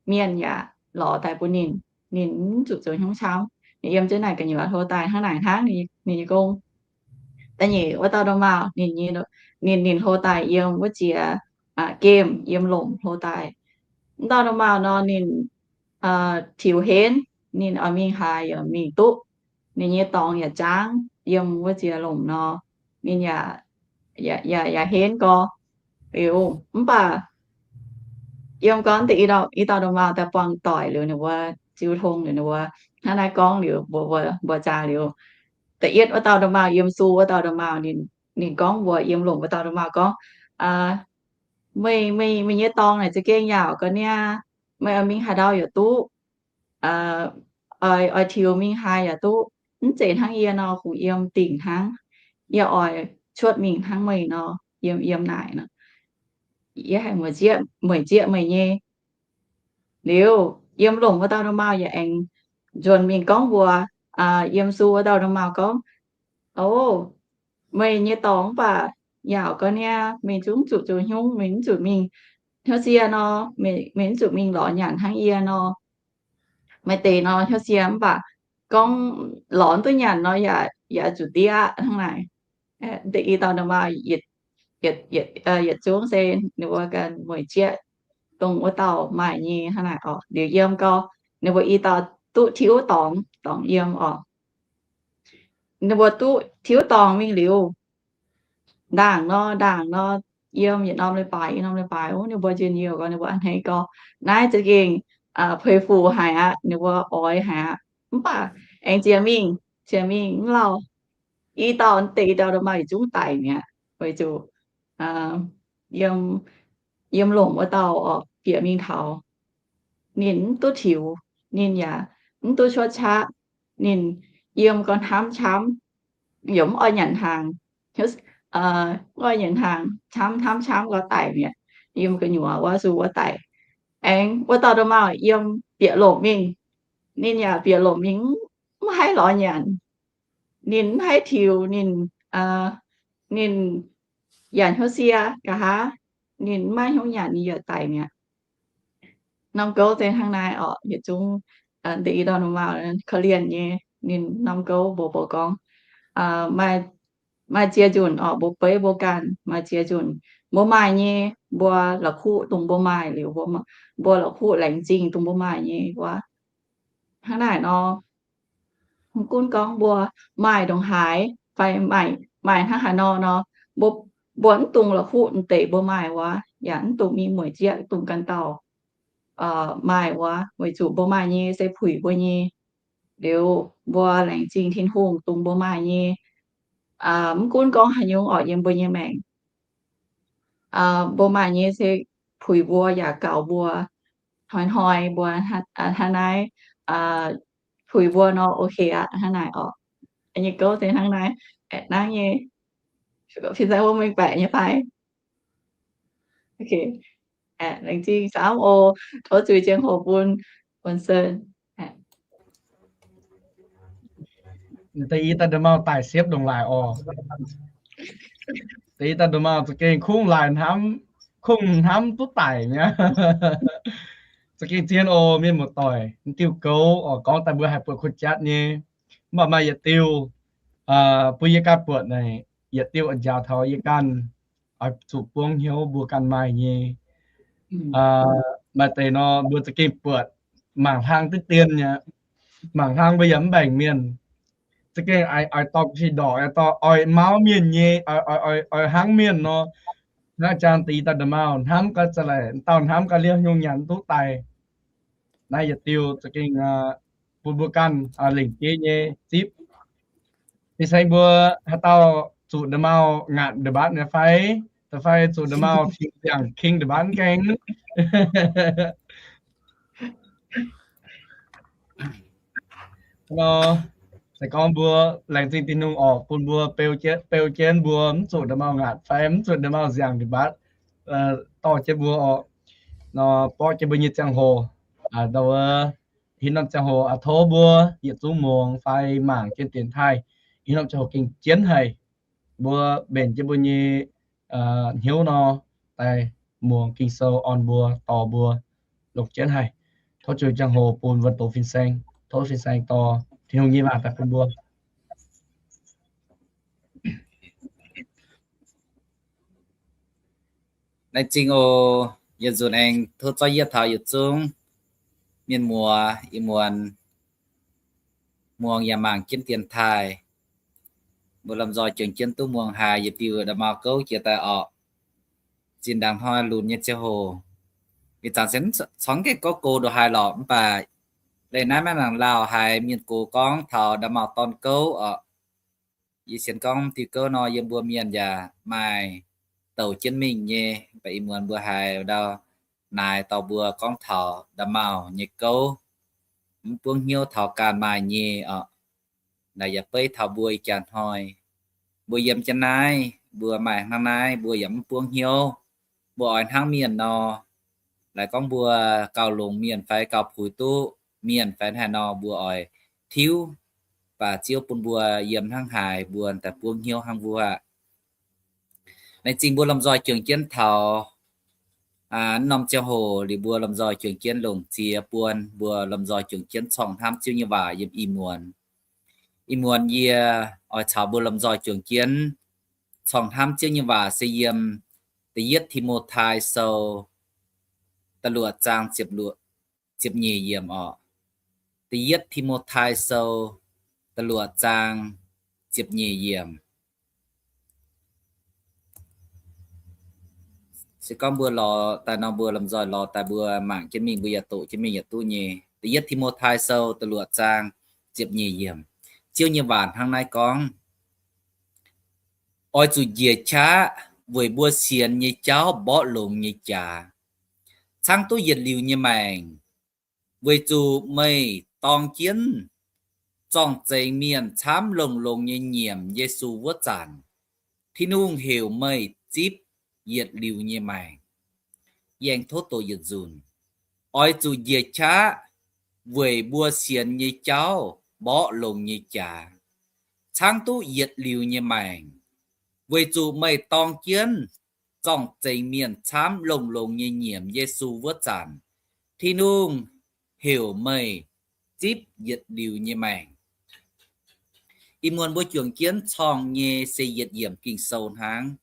mienh yaac lorz daaih bun ninh. Ninh mv zuqc zoux haaix nyungc camv. Ninh yiem jienv naaic gu'nyuoz hlo daaih hnangv naaic hnangv ninh nyei gong. da'nyeic wuov dauh domh maauh ninh, ninh, ninh hlo daaih yiem wuov jiex gemh, yiem lomc hlo daaih. Wuov dauh domh maauh nor ninh tiux henv, ninh oix mingh haaix yaac mingh duqv. Ninh nyei dorngx yaac jaangv yiem wuov jiex lomc nor, ninh yaac, yaac henv gau. Liuz mv baac yiem gorngv deix i dauh domh maauh daaih buangh doic liuz ninh mbuo ziux tong liuz ninh mbuo hnangv naaiv gorngv liuz mbuo, mbuo zaah liuz, da'yietv wuov dauh domh maauh yiem su wuov dauh domh maauh, ninh gorngv mbuox yiem lomc wuov dauh domh maauh gorngv, meih, meih, meih nyei dorngx naaic za'gengh yaauc ga'naaiv, meih oix mingh haaix ndau yaac duqv, oix, oix tiux mingh haaix yaac duqv. Mv zeiz hnangv yie nor kungx yiem dingc hnangv. Yie oix cuotv mingh hnangv meih nor, yiem, yiem naaic nor, yie haih mueic zieqv, mueic zieqv meih nyei. Liuz yiem lomc wuov dauh domh maauh yaac aengx nzuonx mingh gorngv mbuox yiem su wuov dauh domh maauh gorngv, O, meih nyei dorngx mv baac yaauc ga'naaiv, meih zungv zuqc zoux hnyungv, meih mv zuqc mingh hnyouv sie nor, meih mv zuqc mingh lorz nyanc hnangv yie nor. Maaih deix nor hnyouv sie mv baac gorngv lorz duqv nyanc nor yaac, yaac zuqc diev hnangv naaic. Deix i dauh domh maauh yietc zungv se ninh mbuo ganh mueic zieqv dongh wuov dauh maaih nyei hnangv naaic oc. Liuz yiem gau, ninh mbuo i dauh duqv tiuv dorngx, dorngx yiem oc. Ninh mbuo duqv tiuv dorngx mingh liuz, ndaangc nor, ndaangc nor, yiem yietc norm leiz-baaix, yietc norm leiz-baaix, ninh mbuo njien-youh gau, ninh mbuo a'hneiv gau, naaiv za'gengh puix fuc haic aqv, ninh mbuo oix haic aqv. Mv baac aengx ziex mingh, ziex mingh mv lauh, i dauh deix i dauh domh maauh yietc zungv daic mi'aqv, weic zuqc yiem, yiem lomc wuov dauh oc, bieqc mingh taux, ninh mv duqv tiux, ninh yaac mv duqv cuotv qaqv, ninh yiem gau hnamv camv, yaac mv oix nyanc hnaangx, mv oix nyanc hnaangx, camv, hnamv camv gau daic mi'aqv, yiem gu'nyuoz wuov su wuov daic. Aengx wuov dauh domh maauh yiem bieqc lomc mingh, ninh yaac bieqc lomc mingh, mv haih lorz nyanc, ninh mv haih tiux, ninh, ninh yaac hnyouv sie nqa'haav, ninh mv maaih hnyouv nyanc ninh yaac daic mi'aqv. Norm gouv se hnangv naaiv oc, yietc zungv deix i dauh domh maauh korv-lienh nyei, ninh norm gouv mbuox mbuo gorngv, maaih ziex nzunc oc, mbuo beiv mbuo ganh maaih ziex nzunc mbuo maaih nyei, mbuo la'kuqv dongh mbuo maaih liuz, mbuo la'kuqv laengz zingh dongh mbuo maaih nyei wuov. Hnangv naaic nor, mv gunv gorngv mbuo maaih ndongc haaix fai maaih, maaih hnangv haaix nor nor, mbuo, mbuo mv dungx la'kuqv deix mbuo maaih wuov, yaac mv dungx mingh mueic zieqv dongh ganh dauh maaih wuov, weic zuqc mbuo maaih nyei se puix mbuo nyei. Liuz mbuo laengz zingh Tin-Hungh dongh mbuo maaih nyei. Mv gunv gorngv haaix nyungc oc, yiem mbuo nyei maengc, mbuo maaih nyei se puix mbuo yaac gaux mbuo. Hnoi-hnoi mbuo hnangv naaiv puix mbuo nor ok aqv. Hnangv naaic oc. Nyei gouv se hnangv naaiv, aeqv, hnangv nyei. Fin-saeng mbuo mengh baeqc nyei fai? Laengz zingh camv oc. Tov zuiz ziangh hoc bun Sen. Da'yietv dauh domh maauh daic siepv ndongc laaix oc. Da'yietv dauh domh maauh za'gengh kungx laaix hnamv, kungx hnamv duqv daic mi'aqv. Za'gengh zien oc, mienh muoz-doic. Diuh gouv oc, gorngv daaih mbuo haih buatc kuh jatv nyei. Mv baac maaih yietc diuh bun yie ganh buatc naaic, yietc diuh njaaux taux yie ganh oix zuqc buangv hnyouv mbuo ganh maaih nyei. Maaih deix nor mbuo za'gengh buatc mangc hlang duqv dien aqv. Mangc hlang mbuo yaac mv mbaengc mienh. Za'gengh oix dorh ga'sie ndorqc, oix dorh oix mauv mienh nyei, oix hnangv mienh nor. Naaiv jangx da'yietv dauh domh maauh hnamv gau za'laic, dauh hnamv gau liuz nyungc nyanc duqv daic. Naaiv yietc diuh za'gengh bun mbuo ganh lengc jeiv nyei zipv. Fin-saeng mbuo haaix dauh zuqc domh maauh ngaatc ndongc mbatv nyei fai? Da'fai zuqc domh maauh fingx ziangh king ndongc mbatv mv gaengh? Nor, se gorngv mbuo laengz zingh Tin-Hungh oc, bun mbuo beu jienv, beu jienv mbuo mv zuqc domh maauh ngaatc fai mv zuqc domh maauh ziangh ndongc mbatv, dorh jienv mbuo oc. Nor, borqv jienv mbuo nyei ziangh hoc, ndau wuov, haaix norm ziangh hoc tov mbuo yietc zungv muangx fai mangc jienv dienx taaih, haaix norm ziangh hoc gengh jienv haic. Mbuo mbenc jienv mbuo nyei hnyouv nor, daaih muangx Ging-Sou orn mbuo, dorh mbuo longc jienv haic. Tov zuiz ziangh hoc bun wuonh doz fin-saeng. Tov fin-saeng dorh Tin-Hungh nyei waac daaih bun mbuo. Laengz zingh oc. Yietc nzunc aengx tov zorqv yietv taux yietc zungv mienh muoz ih muonz muangx yaac mangc jienv dienx taaih. Mbuo lomh nzoih juangc jienv duqv muangx haiz yietc diuh nda'maauh gouv jiex daaih orqc. Zinh ndaangc hnoi lunx nyei ziangh hoc, ih zanc se congx gengh gorngv go ndongc haaix lorqc, mv baac leih naaiv maiv nangc lauh haiz mienh gox gorngv taux nda'maauh dorn gouv orqc. Yie sienx gorngv diuh gouv nor yiem mbuo mienh yaac maaih douc jienv mingh nyei, mv baac ih muonz mbuo haiz ndau naaiv dorh mbuo gorngv taux nda'maauh nyei gouv, mv buangv hnyouv taux ganh maaih nyei orqc. Naaiv yaac beiv taux mbuo ih jaax hnoi, mbuo yiem jienv naaiv, mbuo maaih hnangv naaiv, mbuo yaac mv buangv hnyouv. Mbuo oix hnangv mienh nor, laaix gorngv mbuo gauh longx mienh fai gauh puix duqv mienh fai haaix nor, mbuo oix tiuv, baac Ziouv bun mbuo yiem hnangv haaix mbuo daaih buangv hnyouv hnangv wuov. Laengz zingh mbuo lomh nzoih juangc jienv taux norm ziangh hoc liuz, mbuo lomh nzoih juangc jienv longc ziex buon, mbuo lomh nzoih juangc jienv corng hnamv Ziouv nyei waac yiem ih muonz. Ih muonz yie oix caux mbuo lomh nzoih juangc jienv corng hnamv Ziouv nyei waac se yiem Da'yietv Ti^mo^tai Sou da'luoqc zaang ziepc nyeic yiemc orqc. Da'yietv Ti^mo^tai Sou da'luoqc zaang ziepc nyeic yiemc. Se gorngv mbuo lorz daaih nor, mbuo lomh nzoih lorz daaih, mbuo mangc jienv mingh, mbuo yaac doqc jienv mingh yaac duqv nyei. Da'yietv Ti^mo^tai Sou da'luoqc zaang ziepc nyeic yiemc. Ziouv nyei waac hnangv naaiv gorngv, Oix zuqc njiec qaqv weic mbuo sienx nyei jauv mborqv longx nyei jaax, caangv duqv yietc liuz nyei maengc, weic zuqc meih dorng jienv zorng-zengx mienh camv longx-longx nyei nyiemc Yesu wuov zanc, Tin-Hungh heuc meih zipv yietc liuz nyei maengc. Yie aengx tov doqc yietc nzunc. Oix zuqc njiec qaqv weic mbuo sienx nyei jauv mborqv longx nyei jaax, caangv duqv yietc liuz nyei maengc, weic zuqc meih dorng jienv zorng-zengx mienh camv longx-longx nyei nyiemc Yesu wuov zanc, Tin-Hungh heuc meih zipv yietc liuz nyei maengc. Ih muonz mbuo juangc jienv corng nyei se yietc yiemc Ging-Sou hnangv.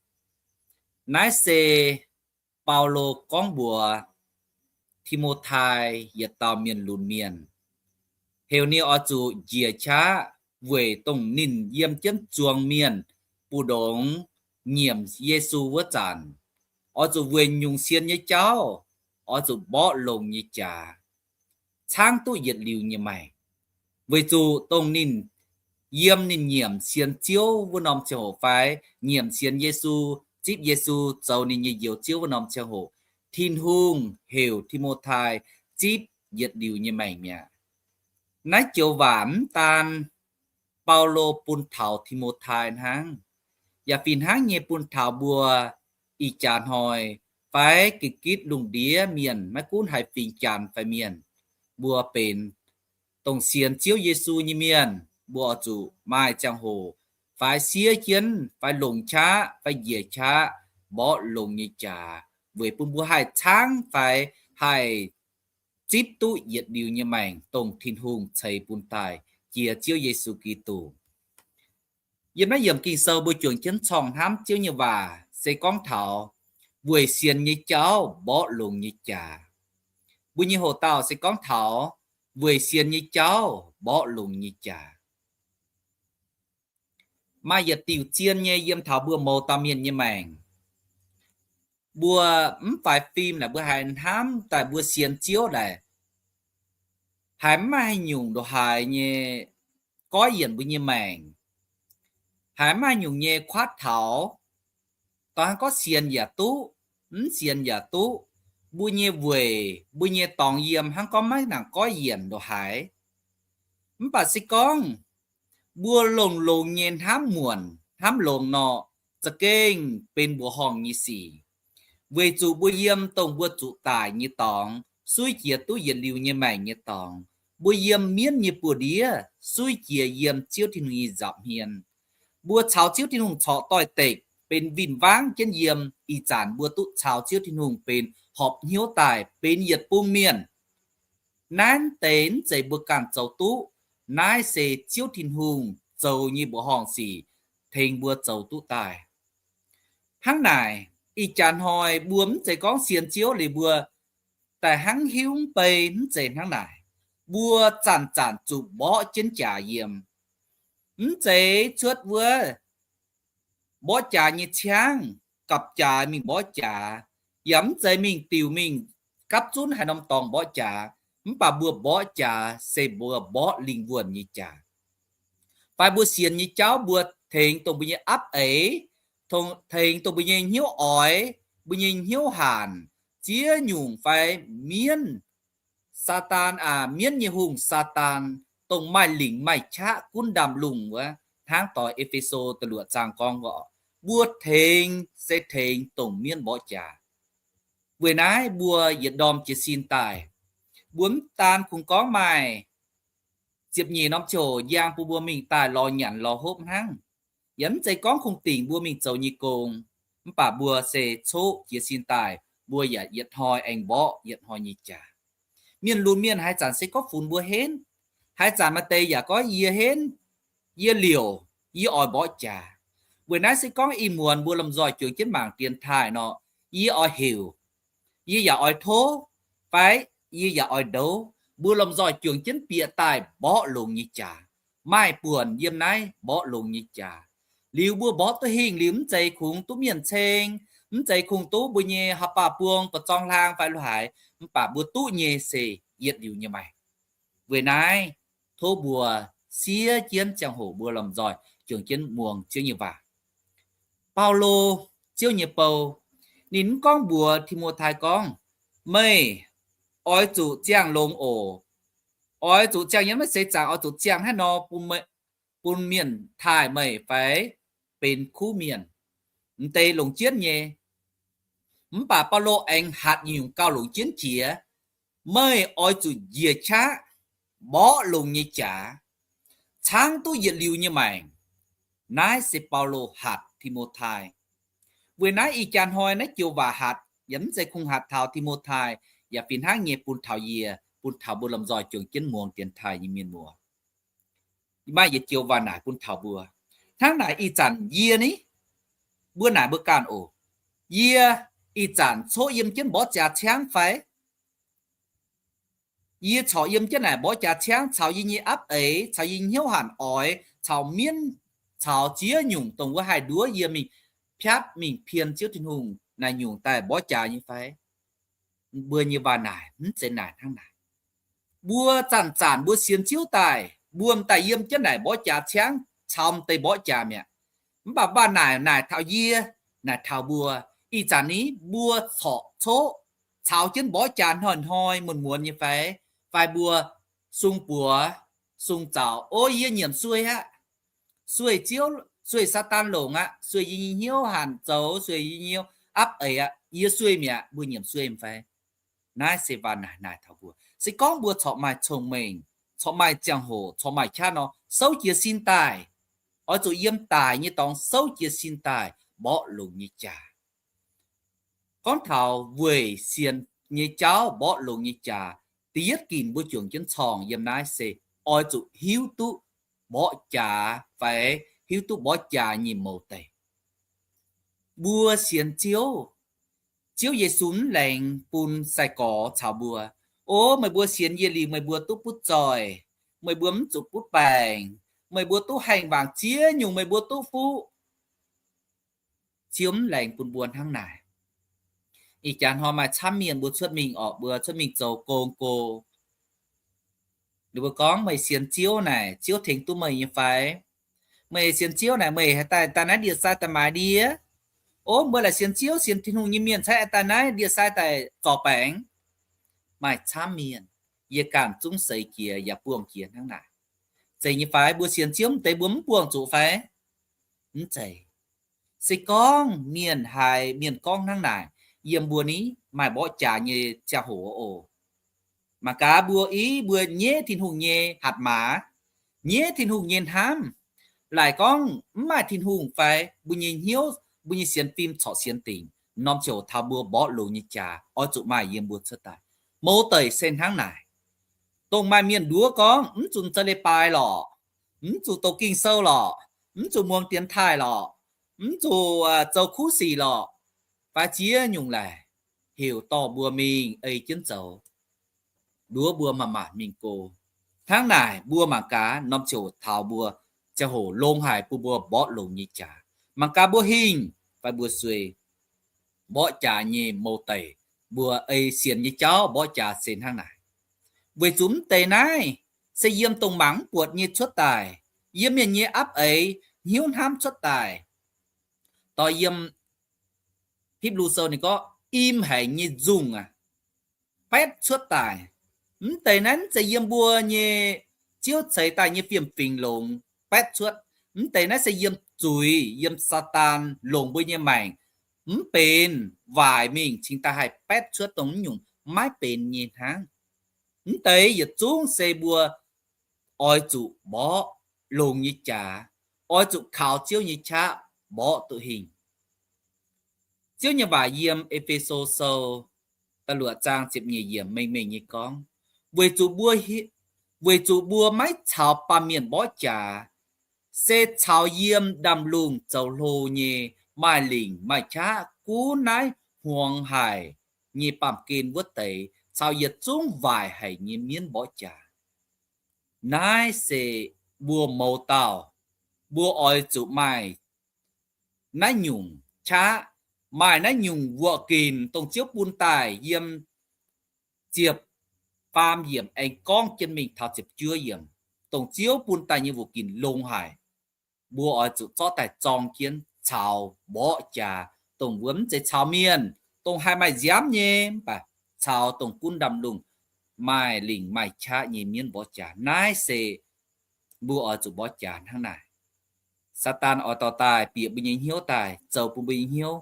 Naaiv se Baulo gorngv mbuox Ti^mo^tai yietc dauh mienh lunx mienh, heuc ninh oix zuqc njiec qaqv weic dongh ninh yiem jienv zuangx mienh mbu'ndongx nyiemc Yesu wuov zanc, oix zuqc weic nyungc sienx nyei jauv oix zuqc mborqv longx nyei jaax, caangv duqv yietc liuz nyei maengc. Weic zuqc dongh ninh yiem ninh nyiemc sienx Ziouv wuov norm ziangh hoc fai nyiemc sienx Yesu, zipv Yesu zoux ninh nyei Njoux Ziouv wuov norm ziangh hoc, Tin-Hungh heuc Ti^mo^tai zipv yietc liuz nyei maengc mi'aqv. Naaiv joux waac mv daan Baulo bun taux Ti^mo^tai hnangv, yaac fih hnangv nyei bun taux mbuo ih jaax hnoi fai ga'gitv lungh ndiev mienh, maiv gunv haaix fingx Janx fai Mienh, mbuo benx dongh sienx Ziouv Yesu nyei mienh, mbuo oix zuqc maaih ziangh hoc fai siev jienv fai longc qaqv fai njiec qaqv mborqv longx nyei jaax, weic bun mbuo haih caangv fai haih zipv duqv yietc liuz nyei maengc, dongh Tin-Hungh ceix bun daaih jiex Ziouv Yesu Giduc. Yiem naaiv yiemc Ging-Sou mbuo juangc jienv corng hnamv Ziouv nyei waac se gorngv taux weic sienx nyei jauv mborqv longx nyei jaax. Mbuo nyei hoc-dauh se gorngv taux weic sienx nyei jauv mborqv longx nyei jaax. Maaih yietc diuc zien nyei yiem taux mbuo mouz dauh mienh nyei maengc. Mbuo mv faix fim naaic, mbuo haiz hnamv daaih mbuo sienx Ziouv naaic, haiz mv maaih haaix nyungc ndongc haaix nyei goiv yienc mbuo nyei maengc. Haiz mv maaih haaix nyungc nyei kuaatv taux, dongh hnangv gorngv sienx yaac duqv, mv sienx yaac duqv. Mbuo nyei weic, mbuo nyei dorngx yiem hnangv gorngv maiv nangc goiv yienc ndongc haaix. Mv baac se gorngv mbuo longx-longx nyei hnamv muonc hnamv longx nor, za'gengh benx mbuoqc horngh nyei sic. Weic zuqc mbuo yiem dongh mbuo zuqc daic nyei dorngx, suiv jiex duqv yietc liuz nyei maengc nyei dorngx. Mbuo yiem mienv nyei buoz-ndiev, suiv jiex yiem Ziouv Tin-Hungh nyei nza'hmien. Mbuo caux Ziouv Tin-Hungh corc doix-dekc benx win-wangv jienv yiem. Ih zanc mbuo duqv caux Ziouv Tin-Hungh benx horpc hnyouv daaih benx yietc bung mienh. Naaiv deix mv zeiz mbuo ganh zoux duqv. Naaiv se Ziouv Tin-Hungh zoux nyei mbuoqc horngh sic tengx mbuo zoux duqv daaih. Hnangv naaic, Ih jaax hnoi mbuo mv zeiz gorngv sienx Ziouv liuz mbuo daaih hnangv hiuv mv bei, mv zeiz hnangv naaic. Mbuo zanc-zanc zuqc mborqv jienv jaax yiem. Mv zeiz cuotv wuov mborqv jaax nyei ciangv gapv jaax mingh mborqv jaax, yaac mv zeiz mingh diuc mingh gapv zunv haaix norm dorngx mborqv jaax. Mv baac mbuo mborqv jaax se mbuo mborqv lingh wuonh nyei jaax. Fai mbuo sienx nyei jauv mbuo tengx dongh mbuo nyei apv eix, tengx dongh mbuo nyei hnyouv oix, mbuo nyei hnyouv hanc, ziex nyungc fai mienv, Saadaan aac, mienv nyei hungh Saadaan, dongh maaih lingc maaih qaqv gunv ndaamv lungh wuov, hnangv doix E^fe^so da'luoqc zaang gorngv wuov, mbuo tengx se tengx dongh mienv mborqv jaax. Weic naaiv mbuo yietc ndorm jiez sin daaih, mbuo mv daan kungx gorngv maaih ziepc nyeic norm ziouc njang bun mbuo mingh daaih lorz nyanc lorz hopv hnangv. Yaac mv zeiz gorngv kungx dingc mbuo mingh zoux nyei gong, mv baac mbuo se coqv jiez sin daaih, mbuo yaac yietc hnoi aengx mborqv yietc hnoi nyei jaax. Mienh lunx mienh haaix zanc se gorngv funx mbuo henv, haaix zanc maaih deix yaac gorngv yie henv, yie liouc, yie oix mborqv jaax. Weic naaiv se gorngv ih muonz mbuo lomh nzoih juangc jienv mangc dienx taaih nor, yie oix heuc, yie yaac oix tov, fai yie yaac oix ndouv, mbuo lomh nzoih juangc jienv bieqc daaih mborqv longx nyei jaax. Maaih buonc yiem naaiv mborqv longx nyei jaax. Liuz mbuo mborqv duqv hingh liuz mv zeiz kungx duqv mienh ceng, mv zeiz kungx duqv mbuo nyei haaix baac buong ba'zorng hlaang fai lo haaix, mv baac mbuo duqv nyei se yietc liuz nyei maengc. Weic naaiv tov mbuo siev jienv ziangh hoc mbuo lomh nzoih juangc jienv muangx Ziouv nyei waac. Baulo, Ziouv nyei bou, ninh mv gorngv mbuox Ti^mo^tai gorngv, meih oix zuqc ziangh longx oc. Oix zuqc ziangh yiem maiv seix zaangc oix zuqc ziangh hnangv nor bun mienh taaih meih fai benx kuv mienh, m'deix longc jienv nyei. Mv baac Baulo aengx hatc nyungc gauh longc jienv jiex, meih oix zuqc njiec qaqv mborqv longx nyei jaax, caangv duqv yietc liuz nyei maengc. Naaiv se Baulo hatc Ti^mo^tai. Weic naaiv ih jaax hnoi naaiv joux waac hatc yaac mv zeiz kungx hatc taux Ti^mo^tai, yaac fih hnangv nyei bun taux yie, bun taux mbuo lomh nzoih juangc jienv muangx dienx taaih nyei mienh muoz. Maaih yietc joux waac naaic bun taux mbuo. Hnangv naaic ih zanc yie ni, mbuo naaic mbuo ganh oc. Yie ih zanc coqv yiem jienv mborqv jaax ciangv fai? Yie corc yiem jienv naaic mborqv jaax ciangv caux yie nyei apv eix, caux yie nyei hnyouv hanc oix, caux mienv, caux ziex nyungc dongh wuov haih nduov yie mingh piatv mingh pien Ziouv Tin-Hungh naaic nyungc daaih mborqv jaax nyei fai? Mbuo nyei waac naaic mv zeiz naaic hnangv naaic. Mbuo zanc-zanc mbuo sienx Ziouv daaih, mbuo m'daaih yiem jienv naaic mborqv jaax ciangv caux m'deix mborqv jaax mi'aqv. Mv baac waac naaic naaic taux yie, naaic taux mbuo, ih zanc ni mbuo corc coqv caux jienv mborqv jaax hnoi-hnoi muonz-muonz nyei fai? Fai mbuo sung buoz, sung zaux, o, yie nyiemc sueih aqv. Sueih Ziouv, sueih Saadaan longc aqv, sueih yie nyei hnyouv hanc zoux, sueih yie nyei apv eix aqv, yie sueih mi'aqv, mbuo nyiemc sueih fai? Naaiv se waac naaic naaic taux mbuo. Se gorngv mbuo corc maaih cong-mengh, corc maaih ziangh hoc, corc maaih qaqv nor, souv jiez sin daaih. Oix zuqc yiem daic nyei dorngx souv jiez sin daaih mborqv longx nyei jaax. Gorngv taux weic sienx nyei jauv mborqv longx nyei jaax, da'yietv ginc mbuo juangc jienv corng yiem naaiv se oix zuqc hiuv duqv mborqv jaax fai hiuv duqv mborqv jaax nyei mouz deix. Mbuo sienx Ziouv, Ziouv Yesu mv laengz bun sai-gorx caux mbuo, o, meih mbuo sienx yie liuz meih mbuo duqv butv zoih, meih mbuo mv zuqc butv baengc, meih mbuo duqv haengh wangc ziex nyungc meih mbuo duqv fuqv. Ziouv mv laengz bun mbuo hnangv naaic. Ih jaax hnoi maaih camv mienh mbuo cuotv mingh orqc, mbuo cuotv mingh zoux gong go. Ninh mbuo gorngv, meih sienx Ziouv naaic, Ziouv tengx duqv meih nyei fai? Meih sienx Ziouv naaic, meih haih daaih, daaih naaiv ndie-sai daaih maaiz ndie? O, mbuo laaic sienx Ziouv, sienx Tin-Hungh nyei mienh caaiv daaih naaiv ndie-sai daaih zorc baengc. Maaih camv mienh, yie ganh zungv seix jiex yaac buangh jiex hnangv naaic. Zeiz nyei fai? Mbuo sienx Ziouv m'deix mbuo mv buangh zuqc fai? Mv zeiz. Se gorngv mienh haiz mienh gorngv hnangv naaic yiem mbuo ni, maaih mborqv jaax nyei ziangh hoc oc. Mangc gaax mbuo, i, mbuo nyeiv Tin-Hungh nyei hatc maaz, nyeiv Tin-Hungh nyei hnamv, laaic gorngv mv maaih Tin-Hungh fai? Mbuo nyei hnyouv, mbuo nyei sienx fim corc sienx dingc, norm ziouc taux mbuo mborqv longx nyei jaax oix zuqc maaih yiem mbuo cuotv daaih. Mouz deic se hnangv naaic. Dongh maaih mienh nduov gorngv mv zuqc za'leiz-baaix lorqc, mv zuqc doqc Ging-Sou lorqc, mv zuqc muangx dienx taaih lorqc, mv zuqc zoux kuv sic lorqc, fai ziex nyungc laaic, heuc dorh mbuo mingh ei jienv zoux, nduov mbuo manc-manc mingh go. Hnangv naaic mbuo mangc gaax norm ziangh hoc taux mbuo ziangh hoc longx haic bun mbuo mborqv longx nyei jaax. Mangc gaax mbuo hingh fai mbuo suei mborqv jaax nyei mouc deic, mbuo ei sienx nyei jauv mborqv jaax se hnangv naaic. Weic zuqc mv deix naaiv se yiem dongh mangc mv buatc nyei cuotv daaih, yiem mienh nyei apv eix hnyouv hnamv cuotv daaih. Doix yiem Hipv^lu Sou ninh gorngv im haic nyei nzungh aqv, baetv cuotv daaih. Mv deix naaiv mv zeiz yiem mbuo nyei, Ziouv ceix daaih nyei fiem-fingx longx baetv cuotv. Mv deix naaiv se yiem zuiz, yiem Saadaan longc mbuo nyei maengc mv benx waaic mingh cingx daaih haih baetv cuotv dongh mv nyungc maiv benx nyei hnangv. Mv deix yietc zungv se mbuo oix zuqc mborqv longx nyei jaax, oix zuqc kaux Ziouv nyei qaqv mborqv duqv hingh. Ziouv nyei waac yiem E^fe^so Sou da'luoqc zaang ziepc nyeic yiemc mengh mengh nyei gorngv, weic zuqc mbuo, weic zuqc mbuo maiv caux baamh mienh mborqv jaax, se caux yiem ndaamv-lungh zoux hlo nyei, maaih lingc maaih qaqv gunv naaiv hmuangx haic nyei baamh gen wuov deix, caux yietc zungv waaic haic nyei mienv mborqv jaax. Naaiv se mbuo mouz dauh, mbuo oix zuqc maaih naaiv nyungc qaqv, maaih naaiv nyungc wuoqc ginc dongh Ziouv bun daaih yiem ziepc faam yiemc aengx gorngv jienv mingh taux ziepc juov yiemc, dongh Ziouv bun daaih nyei wuoqc ginc longx haic. Mbuo oix zuqc zorqv daaih zorng jienv caux mborqv jaax, dongh mbuo mv zeiz caux mienh, dongh haih maaih nziaamv nyei, mv baac caux dongh gunv ndaamv-lungh maaih lingc maaih qaqv nyei mienv mborqv jaax. Naaiv se mbuo oix zuqc mborqv jaax hnangv naaic. Saadaan oix dorh daaih bieqc mbuo nyei hnyouv daaih zoux bun mbuo nyei hnyouv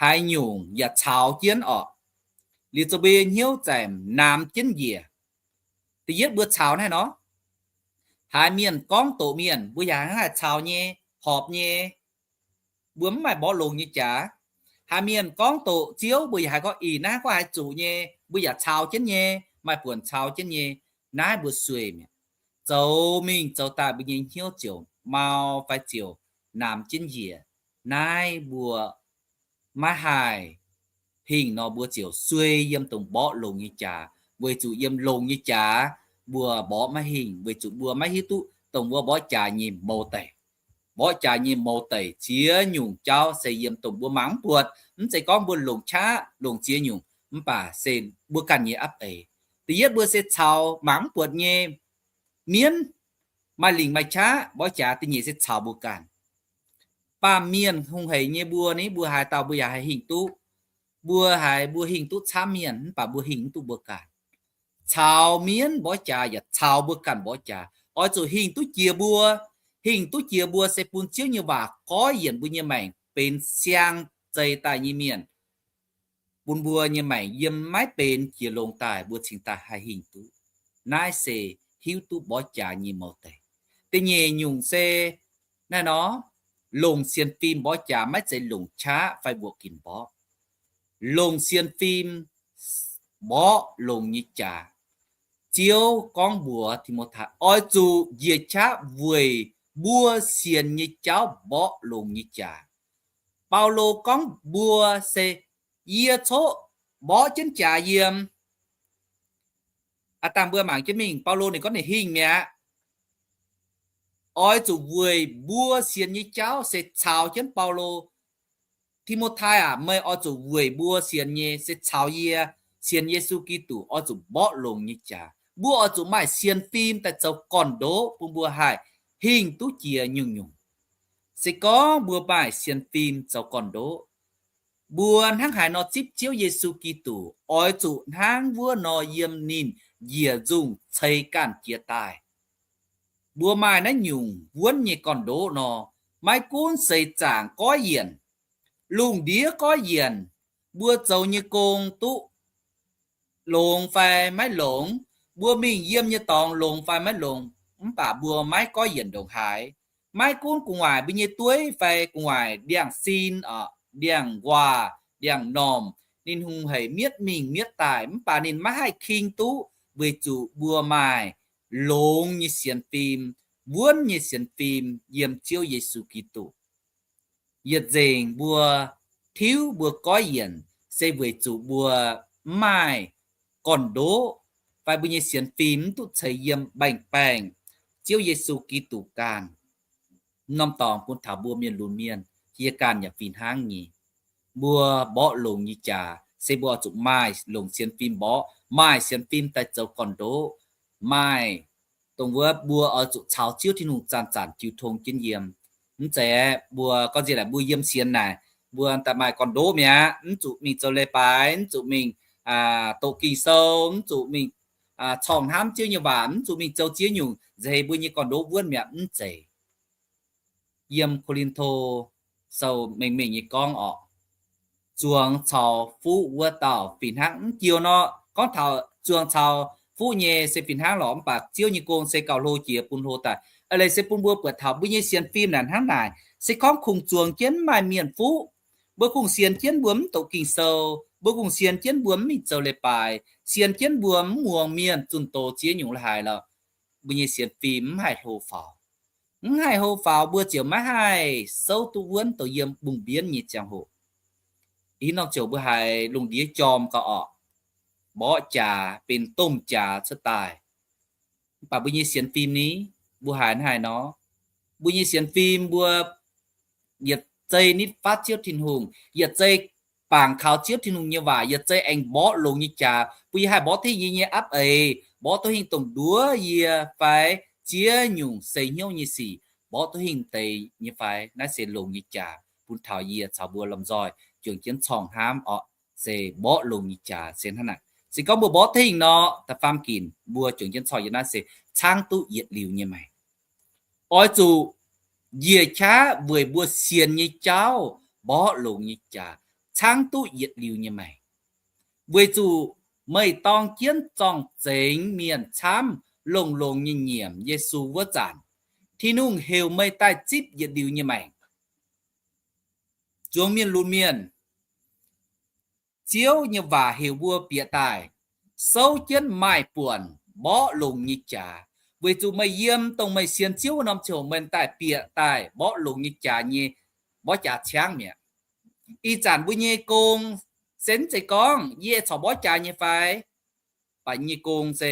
haaix nyungc yaac caux jienv orqc. Liuz zoux mbuo nyei hnyouv zaeqc naamx jienv njiec. Da'yietv mbuo caux naaiv nor, haaix mienh gorngv doqc mienh, mbuo yaac hnangv haaix caux nyei, horpc nyei, mbuo mv maaih mborqv longx nyei jaax. Haaix mienh gorngv doqc Ziouv, mbuo yaac haiz gorngv ih naaiv gorngv haaix zuqc nyei, mbuo yaac caux jienv nyei, maaih buonc caux jienv nyei. Naaiv mbuo sueih mi'aqv. Zoux mingh zoux daaih mbuo nyei hnyouv ziouc mau fai ziouc naamx jienv njiec. Naaiv mbuo maiv haih hingh nor, mbuo ziouc sueih yiem dongh mborqv longx nyei jaax, weic zuqc yiem longx nyei jaax mbuo mborqv maiv hingh, weic zuqc mbuo maiv hiuv duqv dongh mbuo mborqv jaax nyei mouz deic. Mborqv jaax nyei mouz deic ziex nyungc jauv se yiem dongh mbuo mangc mv buatc. Mv zeiz gorngv mbuo longc qaqv longc ziex nyungc, mv baac se mbuo ganh nyei apv eix. Da'yietv mbuo se caux mangc mv buatc nyei mienv, maaih lingc maaih qaqv mborqv jaax. Da'nyeic se caux mbuo ganh. Baamh mienh hungh hec nyei mbuo ni, mbuo haaix dauh mbuo yaac haih hingh duqv. Mbuo haiz mbuo hingh duqv camv mienh, mv baac mbuo hingh mv duqv mbuo ganh. Caux mienv mborqv jaax yaac caux mbuo ganh mborqv jaax. Oix zuqc hingh duqv jiex mbuo, hingh duqv jiex mbuo se bun Ziouv nyei waac goiv yienc mbuo nyei maengc benx siang-zeih daaih nyei mienh, bun mbuo nyei maengc yiem maiv benx jiex longx daaih mbuo cingx daaih haih hingh duqv. Naaiv se hiuv duqv mborqv jaax nyei mouz deic. Da'nyeic nyungc se naaiv nor, longc sienx fim mborqv jaax maiv zeiz longc qaqv fai mbuoqc ginc mborqv. Longc sienx fim mborqv longx nyei jaax. Ziouv gorngv mbuox Ti^mo^tai, oix zuqc njiec qaqv weic mbuo sienx nyei jauv mborqv longx nyei jaax. Baulo gorngv mbuo se yie coqv mborqv jienv jaax yiem. Aav dangh mbuo mangc jienv mingh, Baulo ninh gorngv ninh hingh mi'aqv. Oix zuqc weic mbuo sienx nyei jauv se caux jienv Baulo. Ti^mo^tai aac, meih oix zuqc weic mbuo sienx nyei, se caux yie sienx Yesu Giduc oix zuqc mborqv longx nyei jaax. Mbuo oix zuqc maaih sienx fim daaih zoux gorn-ndoqv bun mbuo haih hingh duqv jiex nyungc-nyungc. Se gorngv mbuo maaih sienx fim zoux gorn-ndoqv, mbuo hnangv haaix nor zipv Ziouv Yesu Giduc, oix zuqc hnangv wuov nor yiem ninh njiec nzungh ceix ganh jiez daaih. Mbuo maaih naaiv nyungc wuonv nyei gorn-ndoqv nor, maiv gunv seix zaangc goiv yienc, lungh ndiev goiv yienc, mbuo zoux nyei gong duqv longx fai maiv longx, mbuo mingh yiem nyei dorngx longx fai maiv longx, mv baac mbuo maiv goiv yienc ndongc haaix. Maiv gunv gu'nguaaic mbuo nyei dueiv fai gu'nguaaic ndiangx-sin, ndiangx-nquaah, ndiangx-normh, ninh hungh hec mietv mingh mietv daaih, mv baac ninh maiv haih king duqv, weic zuqc mbuo maaih longx nyei sienx fim, wuonv nyei sienx fim yiem Ziouv Yesu Giduc. Yietc nzengc mbuo tiuv mbuo goiv yienc se weic zuqc mbuo mv maaih gorn-ndoqv, fai mbuo nyei sienx fim mv duqv ceix yiem baengh-baengh Ziouv Yesu Giduc ganh. Norm dorngx bun taux mbuo mienh lunx mienh yie ganh yaac fih hnangv nyei. Mbuo mborqv longx nyei jaax se mbuo oix zuqc maaih longc sienx fim mborqv, maaih sienx fim daaih zoux gorn-ndoqv, maaih dongh wuov mbuo oix zuqc caux Ziouv Tin-Hungh zanc-zanc jiu tong jienv yiem. Mv zeiz aeqv, mbuo gorngv nziex naaic mbuo yiem sienx naaic, mbuo daaih maaih gorn-ndoqv mi'aqv, mv zuqc mingh zoux leiz-baaix, mv zuqc mingh doqc Ging-Sou, mv zuqc mingh corng hnamv Ziouv nyei waac, mv zuqc mingh zoux ziex nyungc nzeiz mbuo nyei gorn-ndoqv wuonv mi'aqv. Mv zeiz. Yiem Ko^lin^to Sou mengh mengh nyei gorngv orqc, zuangx caux fuqv wuov dauh fih hnangv mv jiu nor. Gorngv taux zuangx caux fuqv nyei se fih hnangv lorqc, mv baac Ziouv nyei gong se gauh hlo jiex bun hlo daaih. A'leiz se bun mbuo buatc taux mbuo nyei sienx fim naaic hnangv naaic, se gorngv kungx zuangx jienv mv maaih mienh fuqv, mbuo kungx sienx jienv mbuo mv doqc Ging-Sou, mbuo kungx sienx jienv mbuo mv mingh zoux leiz-baaix, sienx jienv mbuo mv muangx mienh zunh doz ziex nyungc la'haaix lorqc, mbuo nyei sienx fim mv haih hlo faaux. Mv haih hlo faaux, mbuo ziouc maiv haih souv duqv wuonv dongh yiem bung mbienv nyei ziangh hoc. Ih norm ziouc mbuo haiz lungh ndiev jorm gauh orqc, mborqv jaax benx domh jaax cuotv daaih. Mv baac mbuo nyei sienx fim ni, mbuo haiz hnangv haaix nor? Mbuo nyei sienx fim mbuo yietc zei nitv fatv Ziouv Tin-Hungh, yietc zei bangc kaux Ziouv Tin-Hungh nyei waac, yietc zei aengx mborqv longx nyei jaax. Mbuo yie haih mborqv duqv hingh yie nyei apv eix, mborqv duqv hingh dongh nduov yie fai ziex nyungc seix hnyouv nyei sic, mborqv duqv hingh deix nyei fai? Naaiv se longx nyei jaax bun taux yie caux mbuo lomh nzoih juangc jienv corng hnamv orqc. Se mborqv longx nyei jaax se hnangv naaic. Se gorngv mbuo mborqv duqv hingh nor, da'faam ginc mbuo juangc jienv corng yiem naaiv se caangv duqv yietc liuz nyei maengc. Oix zuqc njiec qaqv weic mbuo sienx nyei jauv mborqv longx nyei jaax, caangv duqv yietc liuz nyei maengc. Weic zuqc meih dorng jienv zorng-zengx mienh camv longx-longx nyei nyiemc Yesu wuov zanc, Tin-Hungh heuc meih daaih zipv yietc liuz nyei maengc. Zuangx mienh lunx mienh, Ziouv nyei waac heuc mbuo bieqc daaih souv jienv maaih buonc mborqv longx nyei jaax, weic zuqc meih yiem dongh meih sienx Ziouv wuov norm ziouc meih daaih bieqc daaih mborqv longx nyei jaax nyei, mborqv jaax ciangv mi'aqv. Ih zanc mbuo nyei gong se mv zeiz gorngv yie corc mborqv jaax nyei fai? Mv baac nyei gong se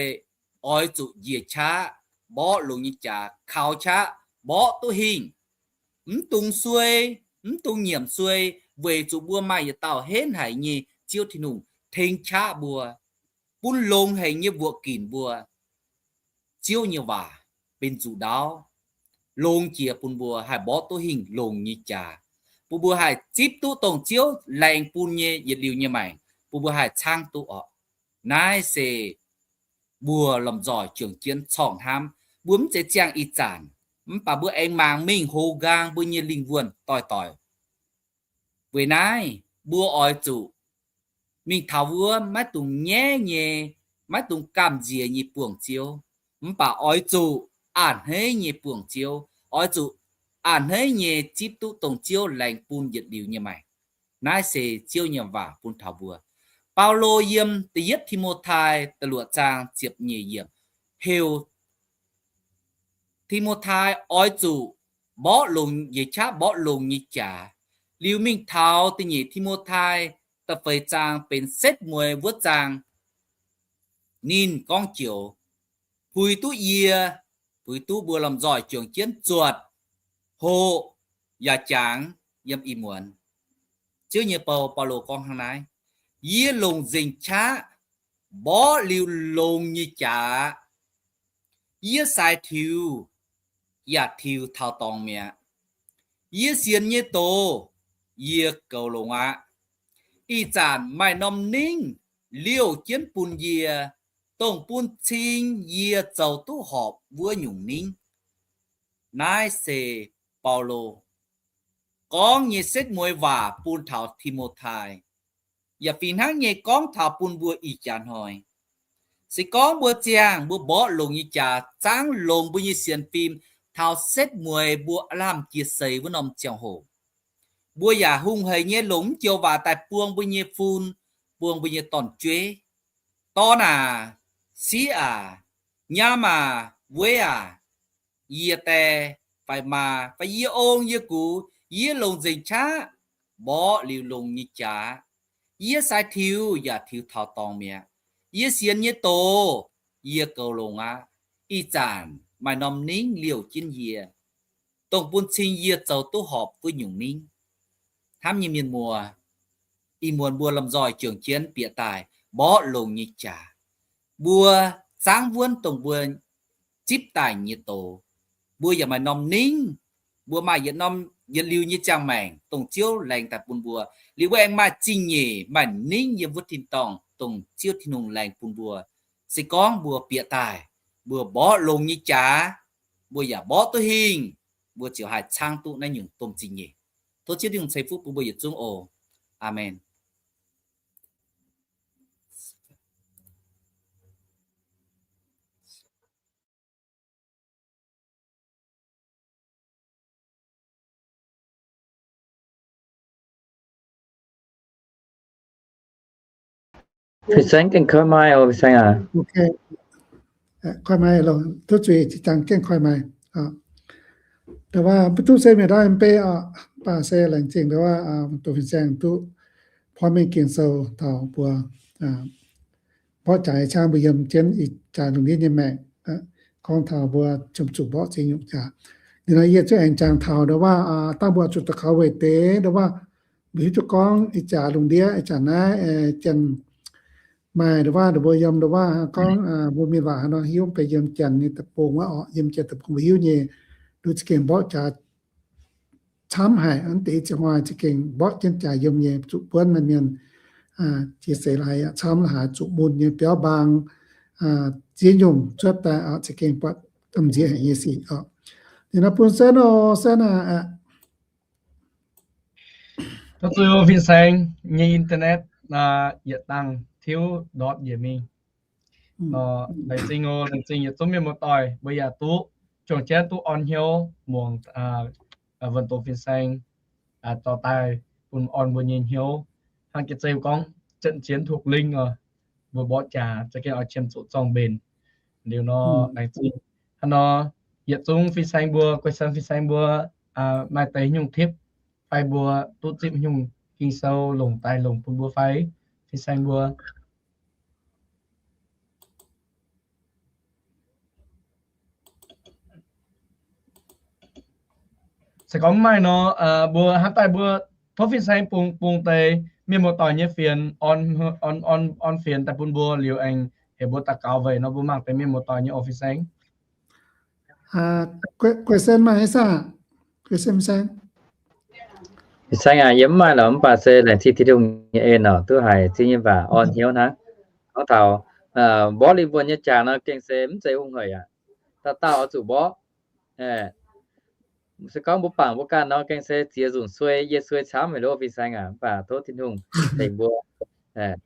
oix zuqc njiec qaqv mborqv longx nyei jaax, kaux qaqv mborqv duqv hingh, mv dungx suei, mv dungx nyiemc suei, weic zuqc mbuo maaih yietc dauh henv haic nyei Ziouv Tin-Hungh tengx qaqv mbuo, bun longx haic nyei mbuoqc ginc mbuo. Ziouv nyei waac benx zuqc ndaauv, longx jiex bun mbuo haih mborqv duqv hingh longx nyei jaax, bun mbuo haih zipv duqv dongh Ziouv laengz bun nyei yietc liuz nyei maengc, bun mbuo haih caangv duqv orqc. Naaiv se mbuo lomh nzoih juangc jienv corng hnamv. Mbuo mv zeiz ziangh ih zanc, mv baac mbuo aengx mangc mingh hoz nqaang mbuo nyei lingh wuonh doix-doix. Weic naaiv mbuo oix zuqc mingh taux wuov maiv dungx nyaiv nyei, maiv dungx gamh nziex nyei buangh Ziouv, mv baac oix zuqc a'hneiv nyei buangh Ziouv, oix zuqc a'hneiv nyei zipv duqv dongh Ziouv laengz bun yietc liuz nyei maengc. Naaiv se Ziouv nyei waac bun taux mbuo. Baulo yiem da'yietv Ti^mo^tai da'luoqc zaang ziepc nyeic yiemc heuc Ti^mo^tai oix zuqc mborqv longx, njiec qaqv mborqv longx nyei jaax. Liuz mingh taux da'nyeic Ti^mo^tai da'feix zaang benx setv mueiz wuov zaang, ninh gorngv joux, puix duqv yie, puix duqv mbuo lomh nzoih juangc jienv zuotc, hoqc, yaac jangx yiem ih muonz. Ziouv nyei bou Baulo gorngv hnangv naaiv, yie longc nzengc qaqv mborqv liuz longx nyei jaax. Yie sai tiux yaac tiux taux dorngx mi'aqv. Yie sienx nyei doz yie goux longx aqv. Ih zanc maaih norm ningv liouh jienv bun yie, dongh bun cing yie zoux duqv horpc wuov nyungc ningv. Naaiv se Baulo gorngv nyei setv mueiz waac bun taux Ti^mo^tai, yaac fih hnangv nyei gorngv taux bun mbuo ih jaax hnoi. Se gorngv mbuo ziangh mbuo mborqv longx nyei jaax, zaangv longx mbuo nyei sienx fim taux setv mueiz mbuo lamh jiex seix wuov norm ziangh hoc, mbuo yaac hungh haic nyei longc mv joux waac daaih buang mbuo nyei fun, buang mbuo nyei dorn-jueiv. Dorn aac, siqv aac, nyaam aac, weiv aac, yie die fai maa fai yie ong yie gux, yie longc nzengc qaqv mborqv liuz longx nyei jaax. Yie sai tiux yaac tiux taux dorngx mi'aqv. Yie sienx nyei doz, yie goux longx aqv. Ih zanc maaih norm ningv liouh jienv yie, dongh bun cing yie zoux duqv horpc wuov nyungc ningv. Hnamv nyei mienh muoz, ih muonz mbuo lomh nzoih juangc jienv bieqc daaih mborqv longx nyei jaax. Mbuo zangv wuonv dongh mbuo zipv daaih nyei doz. Mbuo yaac maaih norm ningv, mbuo maaih yietc norm yietc liuz nyei ziangh maengc dongh Ziouv laengz daaih bun mbuo. Liuz mbuo aengx maaih zingh nyeic maaih ningv yiem wuov tin-dorngh dongh Ziouv Tin-Hungh laengz bun mbuo. Se gorngv mbuo bieqc daaih, mbuo mborqv longx nyei jaax, mbuo yaac mborqv duqv hingh, mbuo ziouc haih caangv duqv naaiv nyungc domh zingh nyeic. Tov Ziouv Tin-Hungh ceix fuqv bun mbuo yietc zungv oc. Aamen. Fin-saeng gengh koi mai oc, Fin-saeng aac. Koi mai, duqv zuiz jangx gengh koi mai. Da'wuov mv duqv se mienh ndau mv bei oc, mv baac se laengz zingh da'wuov doqc Fin-saeng duqv porv mengh Ging-Sou taux mbuo mborqv jaax nyei qangv mbuo yiem jienv ih jaax lungh ndiev nyei maengc. Gorngv taux mbuo ziouc zuqc mborqv ziex nyungc jaax. Liuz nor yie zuqc aengx jangx taux da'wuov dangh mbuo zuqc daux gaux weic deix da'wuov mbuo hiuv duqv gorngv ih jaax lungh ndiev ih jaax naaiv janx maaih da'wuov mbuo yiem da'wuov gorngv mbuo mienh waac haaix nor hiuv mv bei yiem janx nyei deic-bung wuov oc, yiem janx deic-bung mbuo hiuv nyei, nduov za'gengh mborqv jaax camv haic, mv deix ziex hnoi za'gengh mborqv jienv jaax yiem nyei, zuqc buonv maaih mienh jiex seix laaix yaac camv la'haaix, zuqc mun nyei biauv mbaang ziex nyungc cuotv daaih oc, za'gengh buatc gamh nziex haic nyei sic oc. Ninh nor bun Sen oc, Sen aac. Tov zuqc Fin-saeng nyei internet yietc dangh tiuv ndortv njiec mingh. Nor laengz zingh oc, laengz zingh yietc zungv mienh muoz-doic, mbuo yaac duqv juangc jienv duqv orn hnyouv muangx wuonh doqc Fin-saeng dorh daaih bun orn mbuo nyei hnyouv. Hnangv Ging-Sou gorngv, Za'gengh thuộc linh oc, mbuo mborqv jaax za'gengh oix qiemx zuqc zorng-mbenc. Liuz nor laengz zingh hnangv nor, yietc zungv Fin-saeng mbuo, guei sen Fin-saeng mbuo maaih deix nyungc tipv fai mbuo duqv zipv nyungc Ging-Sou longc daaih longc bun mbuo fai, Fin-saeng mbuo. Se gorngv mv maaih nor, mbuo hnamv daaih mbuo tov Fin-saeng bungx, bungx deix mienh muoz-doic nyei fienx, orn, orn fienx daaih bun mbuo liuz aengx heuc mbuo daux gaux weic nor mbuo mangc deix mienh muoz-doic nyei oc Fin-saeng. Guei sen maaih saah? Guei sen Fin-saeng. Fin-saeng aac, yie mv maaih lorqc, mv baac se laengz zingh Tin-Hungh nyei en oc, duqv haiz Ziouv nyei waac orn hnyouv hnangv. Gorngv taux mborqv lingh wuonh nyei jaax nor gengh se mv zeiz hungh haic aqv. Dauh dauh oix zuqc mborqv. Se gorngv mbuo bangc mbuo ganh nor gengh se ziex nzunc suei, yie suei camv haic loh Fin-saeng aac, mv baac tov Tin-Hungh tengx mbuo,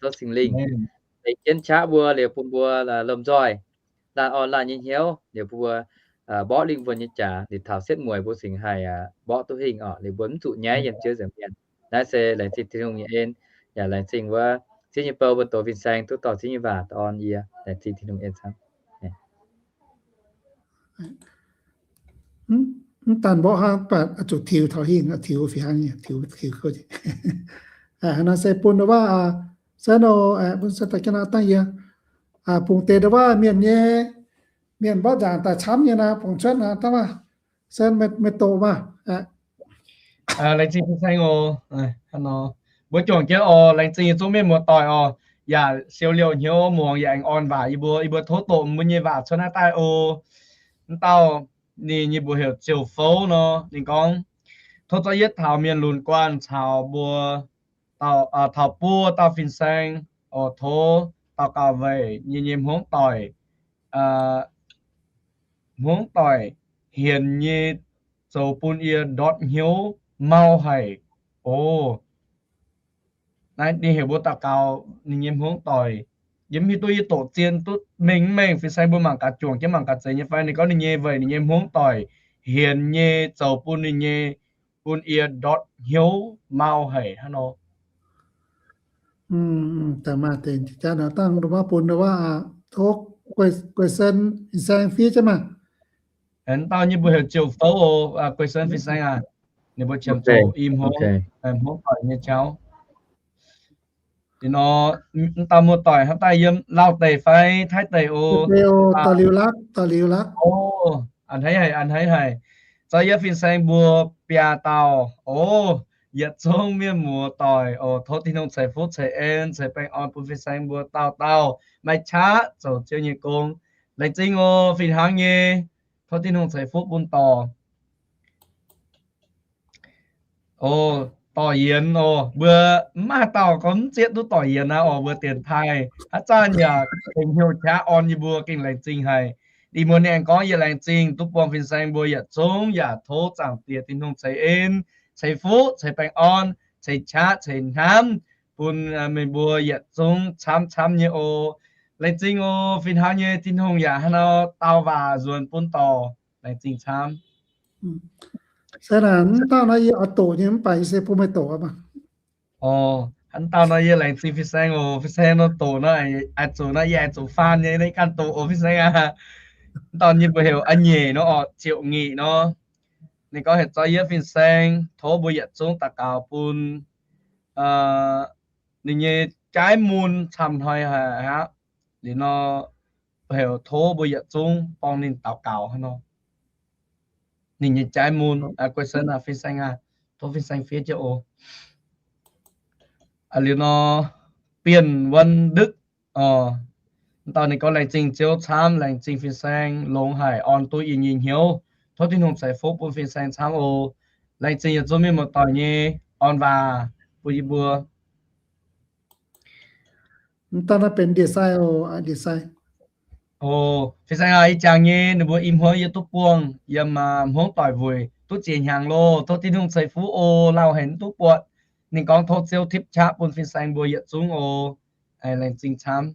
tov Singx Lingh tengx jienv qaqv mbuo liuz bun mbuo lomh nzoih laanh orn laanh nyei hnyouv liuz bun mbuo mborqv lingh wuonh nyei jaax liuz taux setv mueiz mbuo cingx haih mborqv duqv hingh oc, liuz mbuo mv zuqc nyaiv yiem Ziouv nza'hmien. Naaiv se laengz zingh Tin-Hungh nyei en, yaac laengz zingh wuov Ziouv nyei bou mbuo doz Fin-saeng duqv dorh Ziouv nyei waac orn yie, laengz zingh Tin-Hungh en camv. Mv daan mborqv hnangv, mv baac zuqc tiux taux hingh, tiux fih hnangv nyei, tiux, tiux. Hnangv naaiv se bun wuov, se nor, bun se daaih jienv dangh yie bungx deix wuov mienh nyei, mienh mborqv nzaangc daaih camv nyei naaiv, bungx cuotv naaiv dangh wuov, se meih doqc maah. Laengz zingh Fin-saeng oc. Hnangv nor, mbuo juangc jienv oc, laengz zingh yietc zungv mienh muoz-doic oc, yaac siou liouh hnyouv muangx yaac aengx orn waac yie mbuo. Yie mbuo tov doqc mbuo nyei waac cuotv naaiv daaih oc. Mv dauh ninh nyei mbuox heuc Ziouv Fouv nor, ninh gorngv, tov zorqv yietv taux mienh lunx guanh caux mbuo, taux buo dauh fin-saeng, oix tov daux gaux weic yie nyei hmuangv doic, hmuangv doic hienx nyei zoux bun yie ndortv hnyouv mau haic oc. Naaiv ninh heuc mbuo daux gaux ninh nyei hmuangv doic. Yie mv hiuv duqv yie doqc zien duqv mengh mv mengh, fin-saeng mbuo mangc gaax juangc jienv mangc gaax zeiz nyei fai. Ninh gorngv ninh nyei weic ninh nyei hmuangv doic hienx nyei zoux bun ninh nyei, bun yie ndortv hnyouv mau haic hnangv nor. Dangh maaih deix jaax naaic dangh bun wuov, tov guei sen fin-saeng fiev jienv maah. Dauh nyei mbuox heuc Ziouv Fouv oc, guei sen fin-saeng aac. Ninh mbuo qiemx zoqc i hmuangv, hmuangv doic nyei jauv. Liuz nor, m'dauh muoz-doic hnangv daaih yiem Lauh deic fai Taiv deic oc? Da'liuz laqv, da'liuz laqv. A'hneiv haic, a'hneiv haic. Zorqv yie fin-saeng mbuo biaa dauh oc. Yietc zungv mienh muoz-doic oc, tov Tin-Hungh ceix fuqv ceix en ceix baengh orn bun fin-saeng mbuo dauh dauh maiv qaqv zoux Ziouv nyei gong. Laengz zingh oc, fih hnangv nyei. Tov Tin-Hungh ceix fuqv bun dorc. Oc, dorc yienx oc, mbuo mv maaih dauh gorngv mv zieqv duqv dorc yienx aqv oc, mbuo dienx taaih haaix zanc yaac tengx hnyouv qaqv orn yie mbuo gengh laengz zingh haic. Ih muonz ninh aengx gorngv yietc laengz zingh duqv buangh fin-saeng mbuo yietc zungv yaac tov Zaangc Diex Tin-Hungh ceix en, ceix fuqv, ceix baengh orn, ceix qaqv, ceix hnamv bun meih mbuo yietc zungv camv camv nyei oc. Laengz zingh oc, fih hnangv nyei Tin-Hungh yaac hnangv nor dau waac nzuonx bun dorc. Laengz zingh camv. Se naaic mv dauh naaiv yie oix doqc nyei mv baac yie se bun meih doqc aqv maah. Oc, hnangv dauh nor yie laengz zingh fin-saeng oc. Fin-saeng nor doqc nor, a'zuqc nor yie a'zuqc faan nyei, naaiv ganh doqc oc fin-saeng aac. Mv dauh nyei mbuo heuc a'nyeic nor oc, Ziouc Ngic nor. Ninh gorngv heuc zorqv yie fin-saeng, tov mbuo yietc zungv daux gaux bun ninh nyei jaiv mun camv hnoi haic aqv. Liuz nor, heuc tov mbuo yietc zungv borngz ninh daux gaux hnangv nor. Ninh nyei jaiv mun, guei sen aac fin-saeng aac, tov fin-saeng fiev jienv oc. Liuz nor, Bienh Wan Ndukv oc, dauh ninh gorngv laengz zingh Ziouv camv, laengz zingh fin-saeng longx haic orn duqv yie nyei hnyouv. Tov Tin-Hungh ceix fuqv bun fin-saeng camv oc. Laengz zingh yietc zungv mienh muoz-doic nyei orn waac bun yie mbuo. Mv dauh naaiv benx ndie-sai oc, ndie-sai. Oc, fin-saeng aac, ih jangx nyei ninh mbuo i hmuangv yie duqv buangh yiem hmuangv doic weic duqv ziex hnyangx loh. Tov Tin-Hungh ceix fuqv oc, lauh haic mv duqv buatc. Ninh gorngv tov Ziouv tipv qaqv bun fin-saeng mbuo yietc zungv oc. Laengz zingh camv.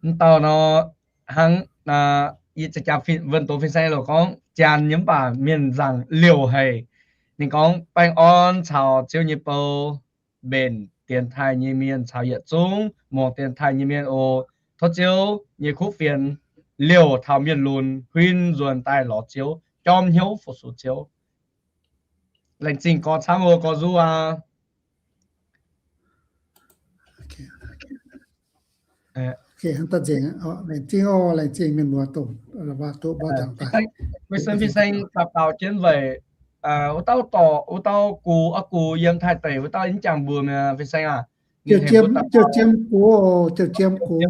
Mv dauh nor, hnangv yie jaa wuonh doz fin-saeng loc gorngv janx nyei mv baac mienh nzaangc liouc haic. Ninh gorngv baengh orn caux Ziouv nyei bou, mbenc dienx taaih nyei mienh caux yietc zungv muangx dienx taaih nyei mienh oc. Tov Ziouv nyei kuv fienx liouc taux mienh lunx huin nzuonx daaih lorz Ziouv, jorm hnyouv fu-sux Ziouv. Laengz zingh gorx camv oc, gorx nzuqv aac. Laengz zingh oc, laengz zingh mienh muoz dongh waac duqv mborqv dangx daaih. Meih sen fin-saeng daux gaux jienv weic wuov dauh dorc, wuov dauh gux, aa gux yiem Taiv deic wuov dauh, yie mv jangx mbuox meih fin-saeng aac. Jiem gux, jiem gux.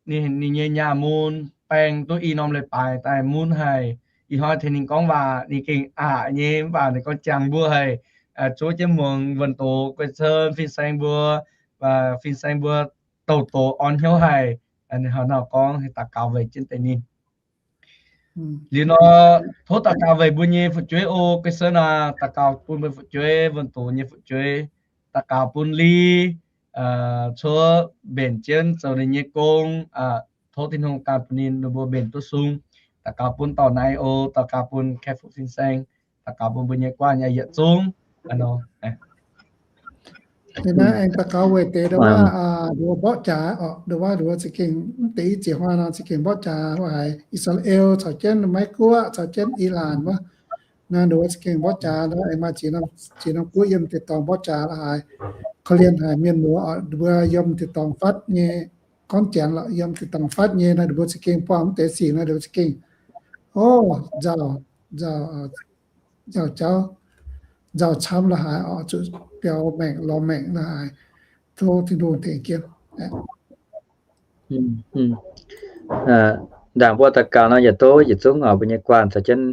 Ninh nyei nyaah mun baeng duqv i norm leiz-baaix daaih mun haic. Ih hnoi tengx ninh gorngv waac ninh gengh aqc nyei, mv baac ninh gorngv jangx mbuo haic. Zuov jienv muangx wuonh doz guei sen fin-saeng mbuo, fin-saeng mbuo douh doz orn hnyouv haic. Ninh hnangv nor gorngv, daux gaux weic jienv deix ninh. Liuz nor, tov daux gaux weic mbuo nyei fu'jueiv oc, guei sen aac, daux gaux bun mbuo fu'jueiv, wuonh doz nyei fu'jueiv, daux gaux bun Li, cuotv mbenc jienv zoux ninh nyei gong. Tov Tin-Hungh gan bun ninh, ninh mbuo mbenc duqv sung. Daux gaux bun dorc naaiv oc, daux gaux bun Kai Fu fin-saeng, daux gaux bun mbuo nyei guanh nyei yietc zungv. Naaiv aengx daux gaux weic deix ndau wuov, ndau wuov mborqv jaax oc, ndau wuov, ndau wuov za'gengh mv deix i ziex hnoi nor za'gengh mborqv jaax, haiz I^saa^laa^en caux jienv Meiv Guoqv caux jienv Ilan wuov. Naaiv ndau wuov za'gengh mborqv jaax, ndau aengx maaih ziex norm, ziex norm guoqv yiem deix dorngx mborqv jaax la'haaix. Korv-lienh haic mienh muoz oc, mbuo yiem deix dorngx fatv nyei, gorngv janx lorqc, yiem deix dorngx fatv nyei naaiv, mbuo za'gengh buangh mv deix sic naaiv, mbuo za'gengh, o, nzauh, nzauh, nzauh jauv, nzauh camv la'haaix oc, zuqc biaux maengc lorz maengc la'haaix. Tov Tin-Hungh tengx jienv. Ndaangc mbuo daux gaux nor, yietc tov yietc zungv oc, mbuo nyei guanh caux jienv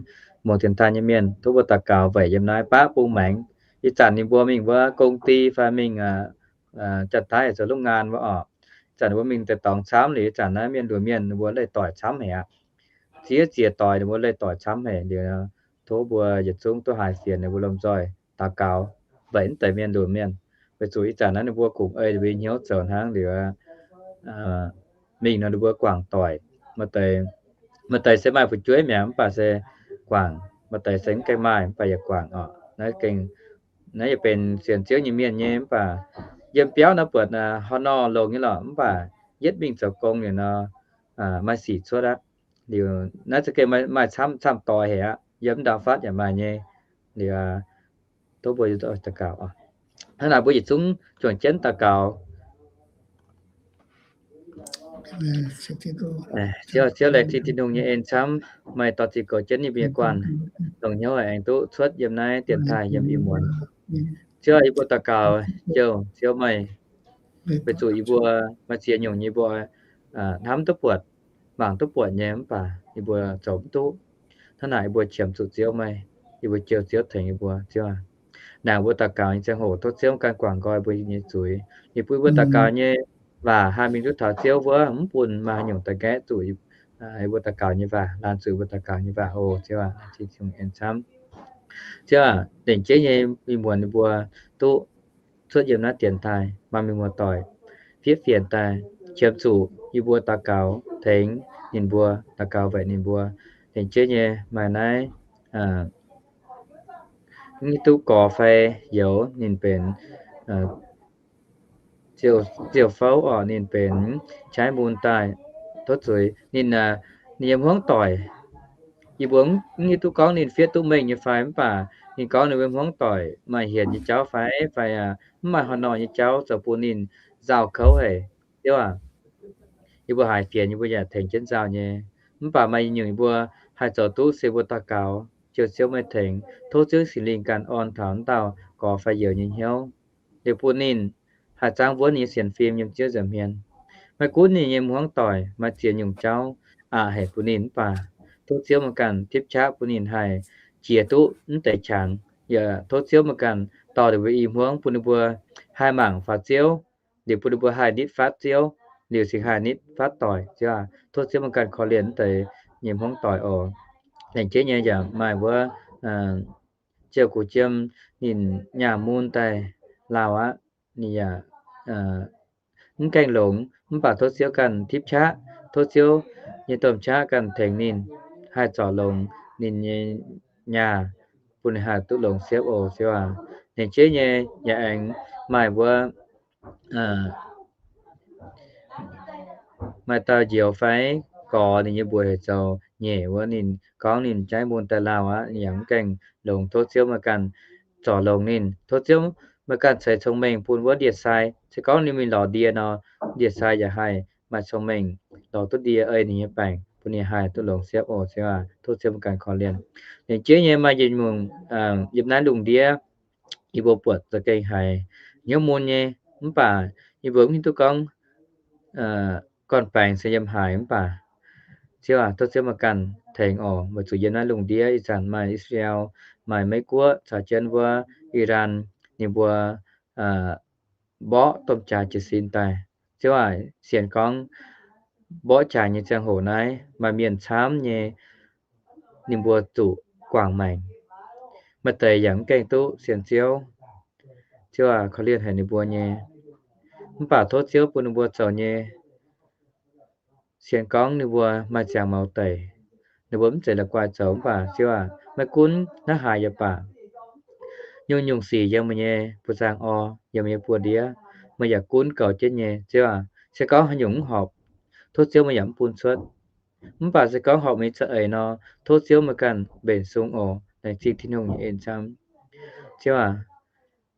muangx dienx taaih nyei mienh, tov mbuo daux gaux weic yiem naaiv baav bung maengx. Ih zanc ninh mbuo mingh wuov công ty fai mingh Janx-Taiv zoux lungh ngaan wuov oc. Ih zanc ninh mbuo mingh deix dorngx camv liuz, ih zanc naaiv mienh nduoc mienh ninh mbuo leih doic camv haic aqv. Ziex ziex doic ninh mbuo leih doic camv haic liuz, tov mbuo yietc zungv duqv haiz sienx ninh mbuo lomh nzoih daux gaux weic mv deix mienh nduoc mienh. Weic zuqc ih zanc naaiv ninh mbuo kungx ei ninh mbuo hnyouv zoux hnangv liuz, mingh nor ninh mbuo guangc doic. Maaih deix, maaih deix se maaih fu'jueiv mi'aqv, mv baac se guangc. Maaih deix se mv gaengh maaih, mv baac yaac guangc oc. Naaiv gengh, naaiv yaac benx sienx Ziouv nyei mienh nyei, mv baac yiem biauv nor buatc hnangv nor longx nyei lorqc, mv baac yietv mingh zoux gong liuz nor, maaih sic cuotv aqv. Liuz naaiv za'gengh maaih camv, camv-doix haic aqv. Yiem m'ndau fatv yaac maaih nyei. Liuz tov mbuo daux gaux. Hnangv naaic mbuo yietc zungv juangc jienv daux gaux. Ziouv, Ziouv, laengz zingh Tin-Hungh nyei en camv, maaih dorh ziqc goux jienv ninh mbuo nyei guanh, longc hnyouv aengx duqv cuotv yiem naaiv dienx taaih yiem ih muonz. Ziouv, yie mbuo daux gaux jouh Ziouv meih, weic zuqc yie mbuo maaih ziex nyungc yie mbuo hnamv duqv buatc, mangc duqv buatc nyei, mv baac yie mbuo zoux mv duqv. Hnangv naaic yie mbuo qiemx zuqc Ziouv meih, yie mbuo jouh Ziouv tengx yie mbuo, Ziouv aac. Naaic mbuo daux gaux nyei ziangh hoc tov Ziouv ganh guangc nqoi mbuo nyei zuiz. Liuz bun yie mbuo daux gaux nyei waac haih mingh duqv taux Ziouv wuov, mv bun maaih haaix nyungc da'nqaeqv zuqc yie mbuo daux gaux nyei waac, laanh zuqc yie mbuo daux gaux nyei waac oc, Ziouv aac. Laengz zingh Tin-Hungh en camv. Ziouv aac, lengc jeiv nyei ih muonz ninh mbuo duqv cuotv yiem naaiv dienx taaih, maaih mienh muoz-doic fiev fienx daaih, qiemx zuqc yie mbuo daux gaux tengx ninh mbuo, daux gaux weic ninh mbuo. Lengc jeiv nyei maaih naaiv mv hiuv duqv gorx fai youz ninh benx ziouc fouv orqc, ninh benx jaiv mun daaih tov zuiz. Ninh, ninh nyei hmuangv doic, yie mbuo mv hiuv duqv gorngv ninh fiev duqv mengh nyei fai, mv baac ninh gorngv ninh mbuo hmuangv doic maaih hienx nyei jauv fai, fai mv maaih haaix nor nyei jauv zoux bun ninh nzauh kouv haic. Ziouv aac, yie mbuo haiz fienx yie mbuo yaac tengx jienv nzauh nyei. Mv baac maaih nyungc yie mbuo haih zoux duqv se mbuo daux gaux, jouh Ziouv meih tengx, tov Ziouv Singx Lingh ganh orn taux wuov dauh gorx fai youz nyei hnyouv, liuz bun ninh haih zaangv wuonv ninh nyei sienx fim yiem Ziouv nza'hmien. Maiv gunv ninh nyei hmuangv doic maaih ziex nyungc jauv aqc haic bun ninh mv baac tov Ziouv meih ganh tipv qaqv bun ninh haih jiex duqv mv deix qangx. Yaac tov Ziouv meih ganh dorh ninh mbuo i hmuangv bun ninh mbuo haih mangc faaux Ziouv, liuz bun ninh mbuo haih nitv fatv Ziouv, liuz cingx haih nitv fatv doic. Ziouv aac, tov Ziouv meih ganh korv-lienh mv deix nyei hmuangv doic oc. Lengc jeiv nyei yaac maaih wuov ziouc gux jiem ninh nyaah mun daaih lauh aqv. Ninh yaac mv gaengh longx, mv baac tov Ziouv ganh tipv qaqv, tov Ziouv nyei domh qaqv ganh tengx ninh haih zorc longx ninh nyei nyaah, bun ninh haih duqv longx siepv oc, Ziouv aac. Lengc jeiv nyei yaac aengx maaih wuov maaih dauh njoux fai gorx ninh nyei mbuox heuc zoux nyeic wuov, ninh gorngv ninh jaiv mun daaih lauh aqv, ninh yaac mv gaengh longx. Tov Ziouv meih ganh zorc longx ninh. Tov Ziouv meih ganh ceix cong-mengh bun wuov ndie-sai. Se gorngv ninh mingh lorz ndie nor, ndie-sai yaac haih maaih cong-mengh lorz duqv ndie ei ninh nyei baengc, bun ninh haih duqv longx siepv oc, Ziouv aac. Tov Ziouv meih ganh korv-lienh. Lengc jeiv nyei maaih yietc nyungc yiem naaiv lungh ndiev yie mbuo buatc za'gengh haiz hnyouv mun nyei, mv baac yie mbuo mv hiuv duqv gorngv gorn-baengx se yiem haaix mv baac Ziouv aac, tov Ziouv meih ganh tengx oc. Weic zuqc yiem naaiv lungh ndiev ih zanc maaih I^saa^laa^en, maaih Meiv Guoqv caux jienv wuov Iran, ninh mbuo mborqv domh jaax jiez sin daaih. Ziouv aac, sienx gorngv mborqv jaax nyei ziangh hoc naaiv maaih mienh camv nyei, ninh mbuo zuqc guangc maengc. Maaih deix yaac mv gaengh duqv sienx Ziouv. Ziouv aac, korv-lienh haic ninh mbuo nyei. Mv baac tov Ziouv bun ninh mbuo zoux nyei sienx gorngv ninh mbuo maaih ziangx mouz deic, ninh mbuo mv zeiz la'guaih zoux. Mv baac Ziouv aac, maiv gunv hnangv haaix yaac baac, nyungc-nyungc sic yiem meih nyei buoz-zaangv orn, yiem meih nyei buoz-ndiev, meih yaac gunv goux jienv nyei. Ziouv aac, se gorngv haaix nyungc mv horpc, tov Ziouv meih yaac mv bun cuotv. Mv baac se gorngv horpc meih nyei za'eix nor, tov Ziouv meih ganh mbenc sung oc. Laengz zingh Tin-Hungh nyei en camv. Ziouv aac,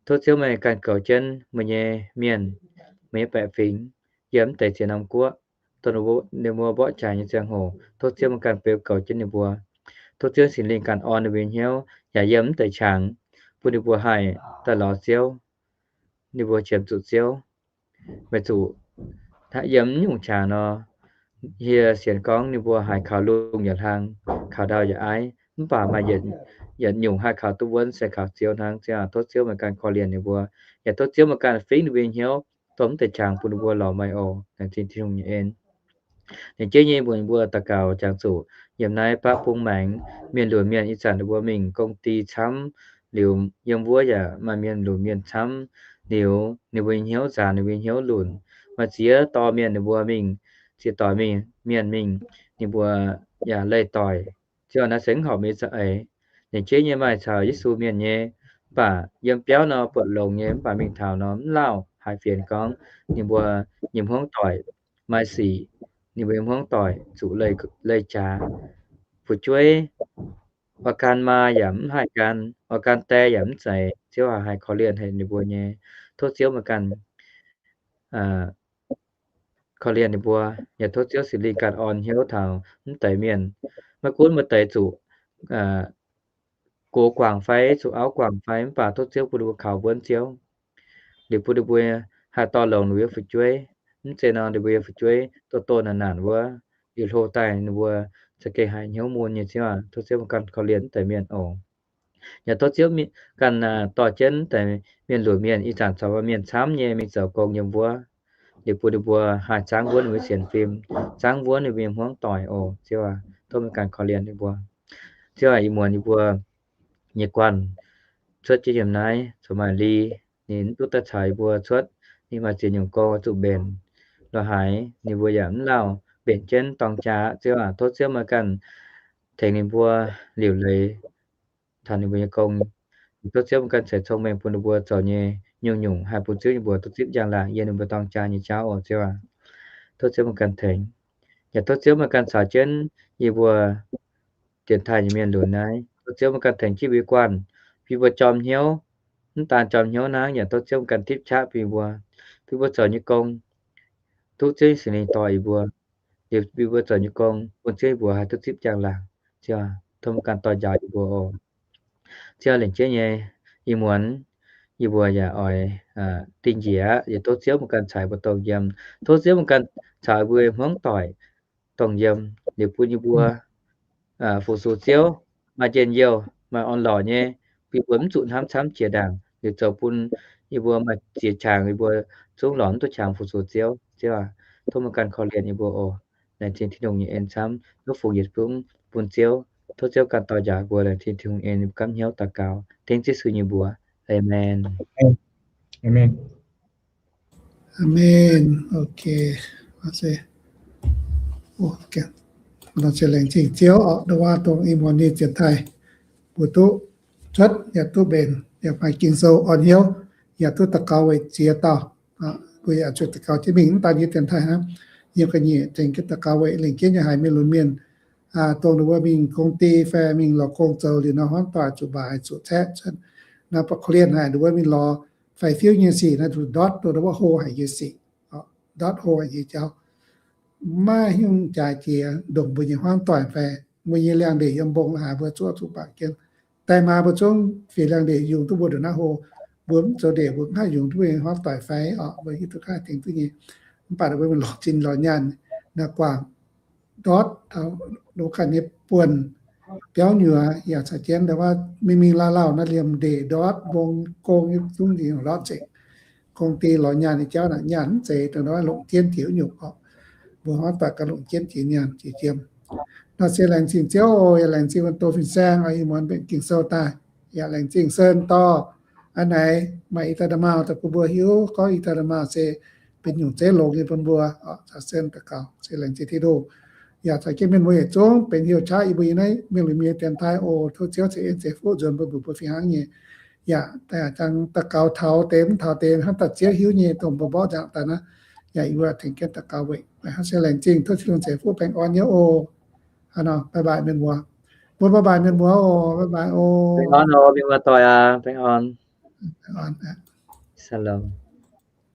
tov Ziouv meih ganh goux jienv meih nyei mienh, meih nyei baeqc fingx yiem mv deix ziex norm guoqv, dongh ninh mbuo mborqv jaax nyei ziangh hoc, tov Ziouv meih ganh beu goux jienv ninh mbuo. Tov Ziouv Singx Lingh ganh orn ninh mbuo nyei hnyouv yaac yiem mv deix qangx, bun ninh mbuo haih daaih lorz Ziouv, ninh mbuo qiemx zuqc Ziouv. Weic zuqc yiem naaiv nyungc qangx nor, yie sienx gorngv ninh mbuo haiz kaux lungh yaac hlang, kaux ndau yaac aiv, mv baac maaih yietc nyungc haih kaux duqv wuonv se kaux Ziouv hnangv. Ziouv aac, tov Ziouv meih ganh korv-lienh ninh mbuo, yaac tov Ziouv meih ganh fingx ninh mbuo nyei hnyouv, dongh mv deix qangx bun ninh mbuo lorz meih oc. Laengz zingh Tin-Hungh nyei en. Ninh jeiv nyei mbuox ninh mbuo daux gaux jangx zuqc yiem naaiv baqv bung maengx, mienh lunc mienh ih zanc ninh mbuo mingh gong-di camv, liuz yiem wuov yaac maaih mienh lunc mienh camv, liuz ninh mbuo nyei hnyouv nzaanx, ninh mbuo nyei hnyouv lunc. Maaih ziex dorh mienh ninh mbuo mingh, ziex doic mingh, mienh mingh, ninh mbuo yaac leih doic. Ziouv aac, naaiv se mv horpc meih nyei za'eix. Ninh jeiv nyei maaih caux Yesu mienh nyei, mv baac yiem biauv nor buatc longx nyei, mv baac mingh taux nor mv lauh, haiz fienx gorngv ninh mbuo nyei hmuangv doic maaih sic, ninh mbuo nyei hmuangv doic zuqc leih jaax, fu'jueiv oix gan maa yaac mv haih gan, oix gan die yaac mv zeiz. Ziouv aac, haih korv-lienh haic ninh mbuo nyei. Tov Ziouv meih ganh korv-lienh ninh mbuo, yaac tov Ziouv Singx Lingh ganh orn hnyouv taux mv deix mienh. Maiv gunv maaih deix zuqc gox guangc fai zuqc auv guangc fai, mv baac tov Ziouv bun ninh mbuo kaux wuonv Ziouv. Liuz bun ninh mbuo haih dorh longx ninh mbuo nyei fu'jueiv. Mv zeiz nor ninh mbuo nyei fu'jueiv doh doh naanc naanc wuov, liuz hlo daaih ninh mbuo za'gengh haiz hnyouv mun nyei. Ziouv aac, tov Ziouv meih ganh korv-lienh mv deix mienh oc. Yaac tov Ziouv ganh dorh jienv mv deix mienh lunc mienh, ih zanc corc maaih mienh camv nyei mingh zoux gong yiem wuov. Liuz bun ninh mbuo haih zaangv wuonv ninh mbuo sienx fim, zaangv wuonv ninh mbuo nyei hmuangv doic oc. Ziouv aac, tov meih ganh korv-lienh ninh mbuo. Ziouv aac, ih muonz yie mbuo nyei guanh cuotv jienv yiem naaiv corc maaih li, ninh mv duqv daaih caux yie mbuo cuotv. Ninh maaih ziex nyungc gong oix zuqc mbenc. Lorz haiz ninh mbuo yaac mv lauh mbenc jienv dorng jaa. Ziouv aac, tov Ziouv meih ganh tengx ninh mbuo liuc leiz taux ninh mbuo nyei gong. Tov Ziouv meih ganh ceix cong-mengh bun ninh mbuo zoux nyei nyungc-nyungc haih bun Ziouv nyei mbuox duqv zipv njang-laangc yiem ninh mbuo dorng jaa nyei jauv oc. Ziouv aac, tov Ziouv meih ganh tengx. Yaac tov Ziouv meih ganh caux jienv yie mbuo dienx taaih nyei mienh lunx naaiv. Tov Ziouv meih ganh tengx jienv yie mbuo guanh, bun yie mbuo jorm hnyouv. Mv daan jorm hnyouv hnangv, yaac tov Ziouv meih ganh tipv qaqv bun yie mbuo, bun yie mbuo zoux nyei gong duqv Ziouv Singx Lingh dorh yie mbuo. Liuz bun yie mbuo zoux nyei gong bun Ziouv yie mbuo haih duqv zipv njang-laangc. Ziouv aac, tov meih ganh dorh njaaux yie mbuo oc. Ziouv aac, lengc jeiv nyei, ih muonz yie mbuo yaac oix dingh njiec aqv. Yaac tov Ziouv meih ganh caux yie mbuo dongh yiem. Tov Ziouv meih ganh caux yie mbuo hmuangv doic dongh yiem, liuz bun yie mbuo fu-sux Ziouv, maaih njien-youh, maaih orn-lorqc nyei, bun yie mbuo mv zuqc hnamv camv jiex ndaangc, liuz zoux bun yie mbuo maaih ziex qangx yie mbuo zungv lorz mv duqv qangx fu-sux Ziouv. Ziouv aac, tov meih ganh korv-lienh yie mbuo oc. Laengz zingh Tin-Hungh nyei en camv, duqv fungx yietc zungv bun Ziouv. Tov Ziouv ganh dorh njaaux mbuo. Laengz zingh Tin-Hungh en, mbuo gamh hnyouv daux gaux dengv Yesu nyei mbuox. Aamen. Aamen. Ok. Laengz zingh Ziouv oc, ndongc wuov dongh ih muonz ninh dienx taaih mbuo duqv cuotv yaac duqv mbenc, yaac maaih Ging-Sou orn hnyouv, yaac duqv daux gaux weic ziex dauh. Mbuo yaac zuqc daux gaux jienv mingh, mv daan yie dienx taaih hnangv, yiem ga'nyiec tengx jienv daux gaux weic lengc jeiv nyei haiz mienh lunx mienh, dongh ninh mbuo mingh công ty fai mingh lorz gong zoux liuz nor, hmuangv doic zuqc mbaaix zuqc caeqv cuotv nor, baac korv-lienh haic ninh mbuo mingh lorz fai fiuv nyei sic naaiv, zuqc ndortv dongh ninh mbuo hlo haic nyei sic, ndortv hlo haic nyei jauv. Maiv hiuv jaaix jiex ndongc mbuo nyei hmuangv doic fai mbuo nyei liangx-ndeic yiem mbong haaix mbuo zuqc zuqc mbac jienv. Daaih maa mbuo zungv fih liangx-ndeic yungz duqv mbuo ndongc naaiv hlo. Mbuo mv zoux ndeic mbuo mv haih yungz duqv mbuo nyei hmuangv doic fai orqc? Mbuo hiuv duqv haih tengx duqv nyei. Mv baac ninh mbuo mingh lorz zinh lorz nyaanh naaiv guangc ndortv taux loz ganh nyei buonc biauv nyuoz yaac caux jienv ndau wuov mingh mingh lauh lauh naaiv liemh ndeic ndortv mbong gong nyei zungv ndortv nzengc. Công ty lorz nyaanh nyei jauv naaic nyaanh mv zeiz dongh ndau wuov longc jienv jiex wuov nyungc orqc. Mbuo hmuangv doic ganh longc jienv jiex nyaanh jiex jiem. Nor se laengz zingh Ziouv oc, yaac laengz zingh wuon doz fin-saeng oc, ih muonz mbenc Ging-Sou daaih. Yaac laengz zingh Sen dorh a'naaiv maaih i daaih da'maauh daaih bun mbuo hiuv gorngv i daaih da'maauh se benx nyungc zeiv longx nyei bun mbuo orqc. Caux Sen daux gaux se laengz zingh Tin-Hungh. Yaac caux jienv mienh mbuo yietc zungv benx heuc qaqv yie mbuo nyei naaiv mienh lunx mienh dienx taaih oc. Tov Ziouv ceix en ceix fuqv nzuonx mbuo, mbuox mbuo fih hnangv nyei. Yaac daaih jangx daux gaux taux deix mv taux deix hnangv daaih Ziouv hiuv nyei dongh mbuo mborqv nzangc daaih naaiv. Yaac yie mbuo tengx jienv daux gaux weic. Haaix se laengz zingh, tov Tin-Hungh ceix fuqv baengh orn nyei oc. Hnangv nor, bye bye mienh mbuo. Bun bye bye mienh mbuo oc. Bye bye oc. Baengh orn oc, mienh mbuo doic aac. Baengh orn. Baengh orn aqv. Shalom.